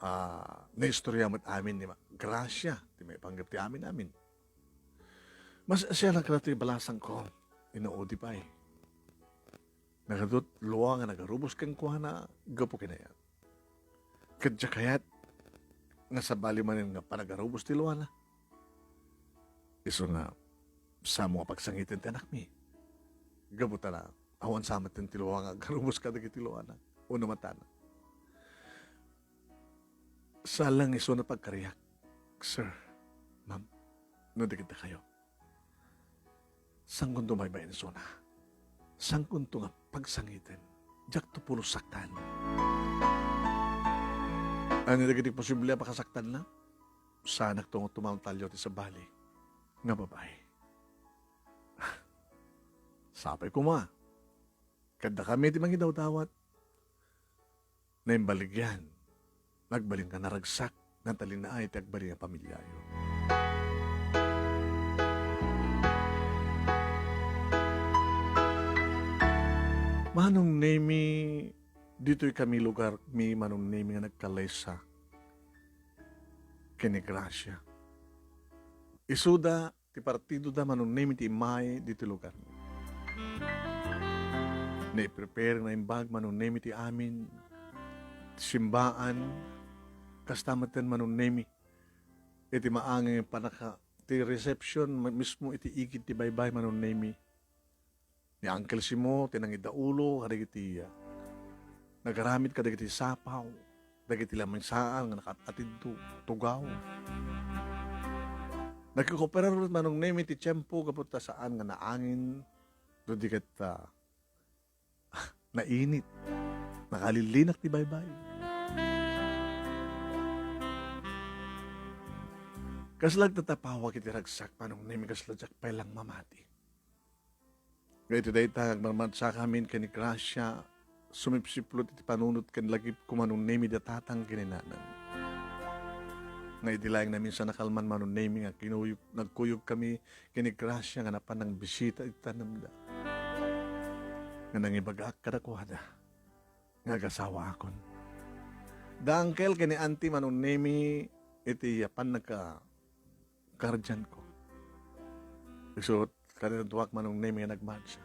Ah, naistorya met amin ni Ma-, Gracia, ti maipanggep ti amin-amin. Mas siya lang ti balasangko, inaudi pay. Nagadut lua nga nagarubos kenkuana, gapu ken ayan. Ket diak kayat nga sabali manen nga panagarubos ti luana. Isu nga, samo nga pagsangiten ti anakmi. Gapu ta na, awan sa met ti lua nga agarubos kadagiti luana. Uno matana. Saan lang isu nga pagkariak, sir, ma'am, no dagitakayo. Saankonto baybay-en isuna. Saankonto nga pagsangiten. Diakto pulos saktan. Ania dagiti posible a pakasaktanna? Saanakto nga tumatalio ti sabali nga babai. Sapay koma. Kaddakami ti mangidawdawat. Naimbaligyan, nagbalin nga naragsak, natalinaay ti agbalin a pamiliayo. Manong Nemi, ditoy kami lugar mi, Manong Nemi, nga nagkalaysa ken ni Gracia. Isuda, ti partido da Manong Nemi ti immay ditoy lugar. Naiprepare, naimbag Manong Nemi ti amin, ti simbaan, kasta metten Manong Nemi. Iti maangay pannaka-, ti reception, ma-, mismo iti igid ti baybay Manong Nemi. Ni Uncle Simo ti nangidaulo kadagiti, ah, nagaramid kadagiti sapaw, dagiti lamisaan nga nakaat-atidto, tugaw. Nagkukooperar met Manong Nemi ti tiempo gapu ta saan nga naangin, no di ket, ah, nainit. Nakalilinak ti baybay. Kasla agtatapawak iti ragsak Manong Nemi, kasla diak pay lang mamati. Nga iti dayta, agmarmartsakamin ken ni Gracia, sumipsiplot iti panunot ken lagipko Manong Nemi da tatang ken ni nanang. Nga idi laeng naminsan a kalman Manong Nemi nga kinuyog, nagkuyogkami ken ni Gracia nga napan nangbisita iti tanemda. Nga nangibagak kadakuada nga agasawaakon. Da Uncle ken ni Auntie Manong Nemi iti apan nagka-, guardianko. Isu, kaniadtoak Manong Nemi nga nagmartsa.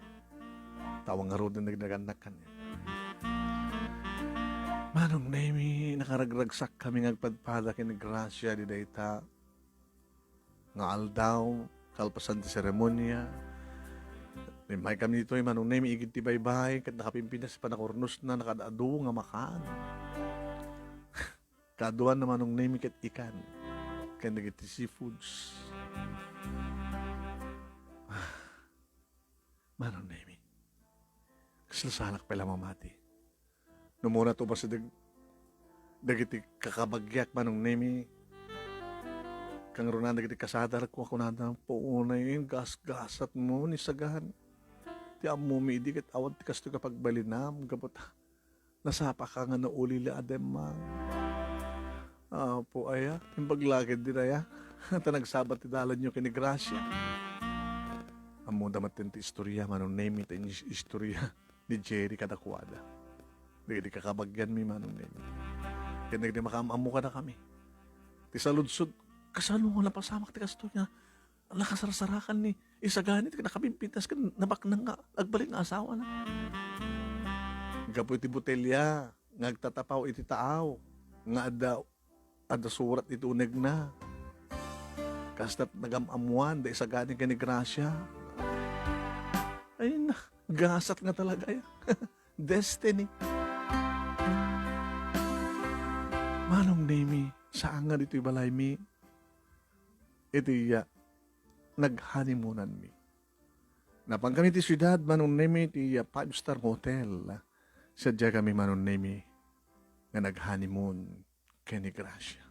Tawang ngaruden dagiti nagannak kaniak. Manong Nemi, nakaragragsakkami nga agpadpada ken ni Gracia idi dayta nga aldaw, kalpasan ti seremonia. Immaykami ditoy Manong Nemi igid ti baybay, ket nakapimpinas ti panakurnosna, nakaad-adu nga makan. Kaaduanna Manong Nemi ket ikan ken dagiti seafoods. Manong Nemi, kasla saanak pay la mamati. No umuna to basideg dagiti kakabagiak Manong Nemi, kangruna dagiti kasadarko a kunada, "Puonay, gasgasatmo ni sagan. Ti ammomi idi ket awan ti kastoy nga pagbalinam, gapu ta nasapaka nga nauli la a demma." Apo aya, imbag la ketdin aya. Ta nagsabat ti dalanyo ken ni Gracia. Ammoda metten ti istorya, Manong Nemi, ta in-, istorya ni Jerry kadakuada. Dagiti kakabagianmi, Manong Nemi. Ken dagiti makaam-ammo kadakami. Ti saludsod, kasano nga napasamak ti kastoy nga Nakasarsarakan ni isagani ti nakabimbintas ken nabaknang nga agbalin nga asawana. Gapu iti botelia nga agtatapaw iti taaw nga adda, adda surat iti unegna. Kasta't nagam-ammoan da isagani ken ni Gracia. Ay na, gasat nga talaga ya. Destiny. Manong Nemi, saan nga ditoy balaymi? Iti iya, naghanimunanmi. Napan kami ti siudad, Manong Nemi, ti iya five-star hotel. Sadja kami, Manong Nemi, nga naghanimun ken ni Gracia.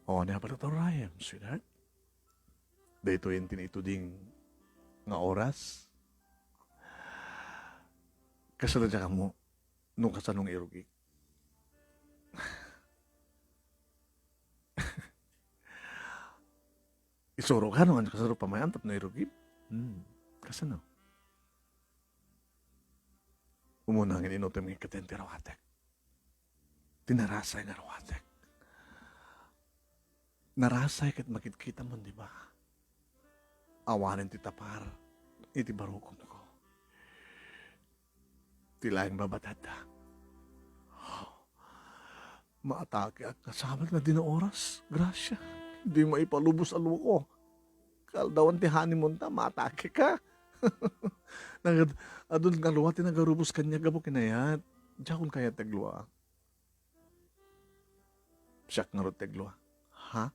O, ni Apo Rayem, sweetheart. Daytoy ti naituding nga oras. Kasla diak ammo no kasano nga irugik. Isuro ka no kasano pamayan tapno irugik. Hmm. Kasano? Umuna nga inutom nga ikaten ti rawatek. Ti narasay nga rawatek. Narasay ket makitkitam, di ba? Awanen ti tapar iti barukomko. Ti laeng babatadda. Maatakeak nga sabali nga dina oras, Gracia. Di maipalubos a luko. Kaaldawan ti honeymoon ta, maatake ka. Nagad-, adun nga lua ti nagarubos kaniak gapu ken ayat. Diakon kayat ti aglua. Siak ngarud ti aglua. Ha?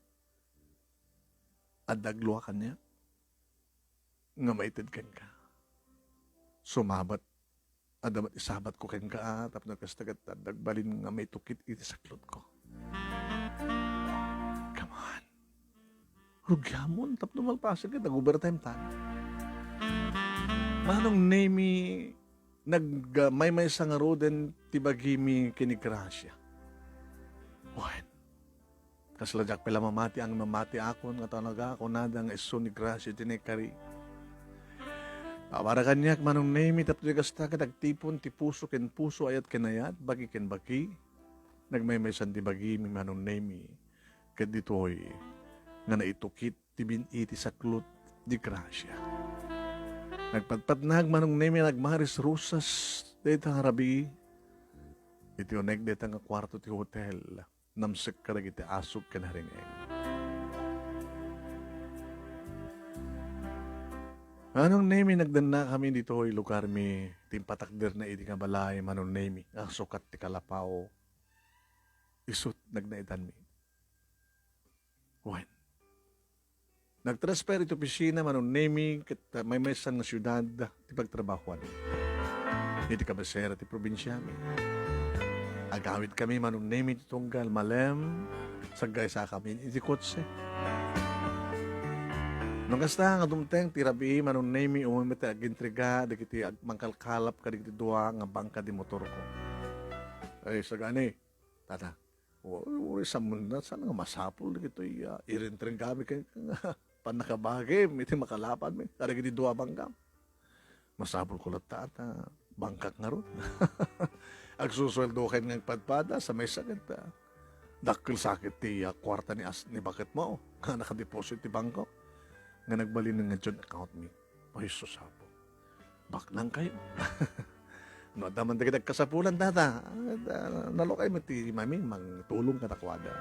Adda aglua kaniak nga maited kenka. Sumabat, adda met isabatko kenka, a, tapno kasta ket adda agbalin nga maitukit iti saklotko. Come on. Rugiamon tapno malpasen ket nag-overtime ta. Manong Nemi, nag-, ah, maymaysa ngaruden ti bagimi ken ni Gracia. Wen, kasla diak pay la mamati a mamatiakon nga talaga kunada nga isu ni Gracia ti naikari. Pabara kaniak, Manong Nemi, tapno kasta ket agtipon ti puso ken puso, ayat ken ayat, bagi ken bagi. Nagmaymaysan ti bagimi, Manong Nemi, ket ditoy nga naitukit ti bin-i ti saklot di Gracia. Nagpatpatnag, Manong Nemi, nagmaris rusas dayta nga rabii. Iti uneg dayta nga kuarto ti hotel, namsek kadagiti asuk ken haringeng. Manong Nemi, nagdannakami ditoy lugarmi, ti impatakderna idi nga balay, Manong Nemi, nga sukat ti kalapaw. Isut' nagnaedanmi. Wen, nagtransfer iti opisina, Manong Nemi, ket, ah, maymaysan nga siudad ti pagtrabahuan. Iti kabisera ti probinsiami. Agawidkami, Manong Nemi, ti tunggal malem, saggaysakami iti kotse. No kasta nga dumteng ti rabii, Manong Nemi, umay met ti agintriga dagiti ag-, mangkalkalap kadagiti dua nga bangka di motorko. Ay, sagani, tata. Uray, uray, saan nga masapul dagitoy, ah, irintrengkami ken pannakabagim iti makalapanmi kadagiti dua bangkam. Masapulko latta ta bangkak ngarud. Agsusueldokayo nga agpadpada sa maysa ket, ah, dakkel sa ket ti, ah, kuarta ni as-, ni baketmo nga nakadeposit ti bangko nga nagbalin nga joint accountmi. Ay, sus, Apo. Baknangkayo. No adda man dagiti agkasapulan, tata, ah, nalukay met ti mami mangtulong kadakuada.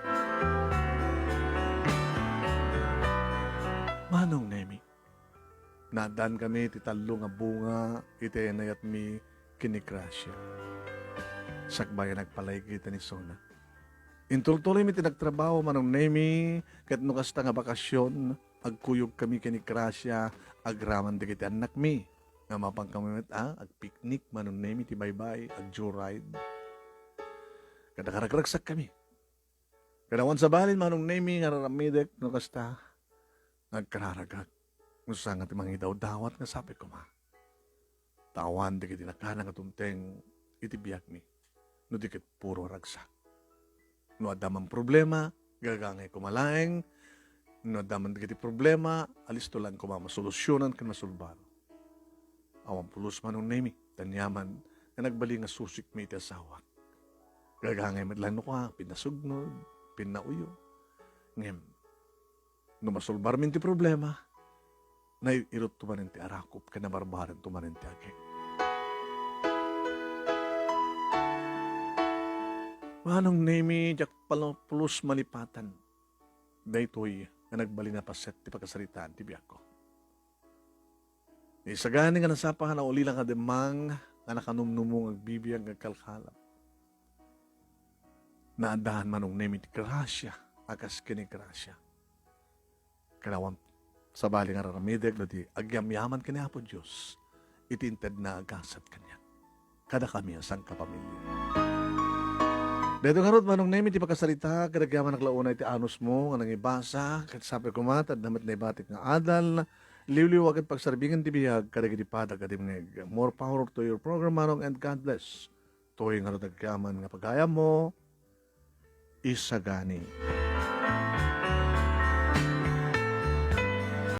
Manong Nemi, naaddankami ti tallo nga bunga iti inayatmi ken ni Gracia. Sakbay a nagpalaygit a ni Sona. Intultuloymi ti nagtrabaho, Manong Nemi, ket no kasta nga bakasion, agkuyogkami ken ni Gracia agraman dagiti annakmi. Nga mapankami met a agpiknik, Manong Nemi, ti baybay, agjoyride. Ket nakaragsakkami. Ket awan sabali, Manong Nemi, nga ar-aramidek no kasta nga agkararagak. No saan nga ti mangidawdawat nga sapay koma. Ta awan dagiti nakana nga dumteng iti biagmi no di ket puro ragsak. No adda man problema, gagangay koma laeng. No adda man dagiti problema, alisto laeng koma masolusionan ken masolbar. Awan pulos, Manong Nemi, ta aniaman nga nagbalin nga susikmi iti asawak. Gagangay met laeng no kua, pinnasugnod, pinnauyo. Ngem, no masolbarmin ti problema, naiirutto manen ti arakop ken nabarbarento manen ti agek. Manong Nemi, diak palo-, pulos malipatan daytoy nga nagbalin a paset ti pakasaritaan ti biagko. Isagani nga nasapa nga naulila nga demang nga nakanumnumong agbibiag nga agkalkalap. Naadaan Manong Nemi ti grasia a kas ken ni grasia. Kanawan sabali nga raramidek no di agyamyaman ken ni Apo Dios iti intedna a gasat kaniak kadakami a sangkapamilya. Daytoy ngarud, Manong Nemi, ti pakasarita, kadagyaman la unay ti anusmo nga nangibasa, ket sapay koma ta adda met naibatik nga adal, liwliwa ket pagsarbingan ti biag kadagiti padak a dimngeg. More power to your program, Manong, and God bless. Toy ngarud agyaman nga pagayammo, isagani.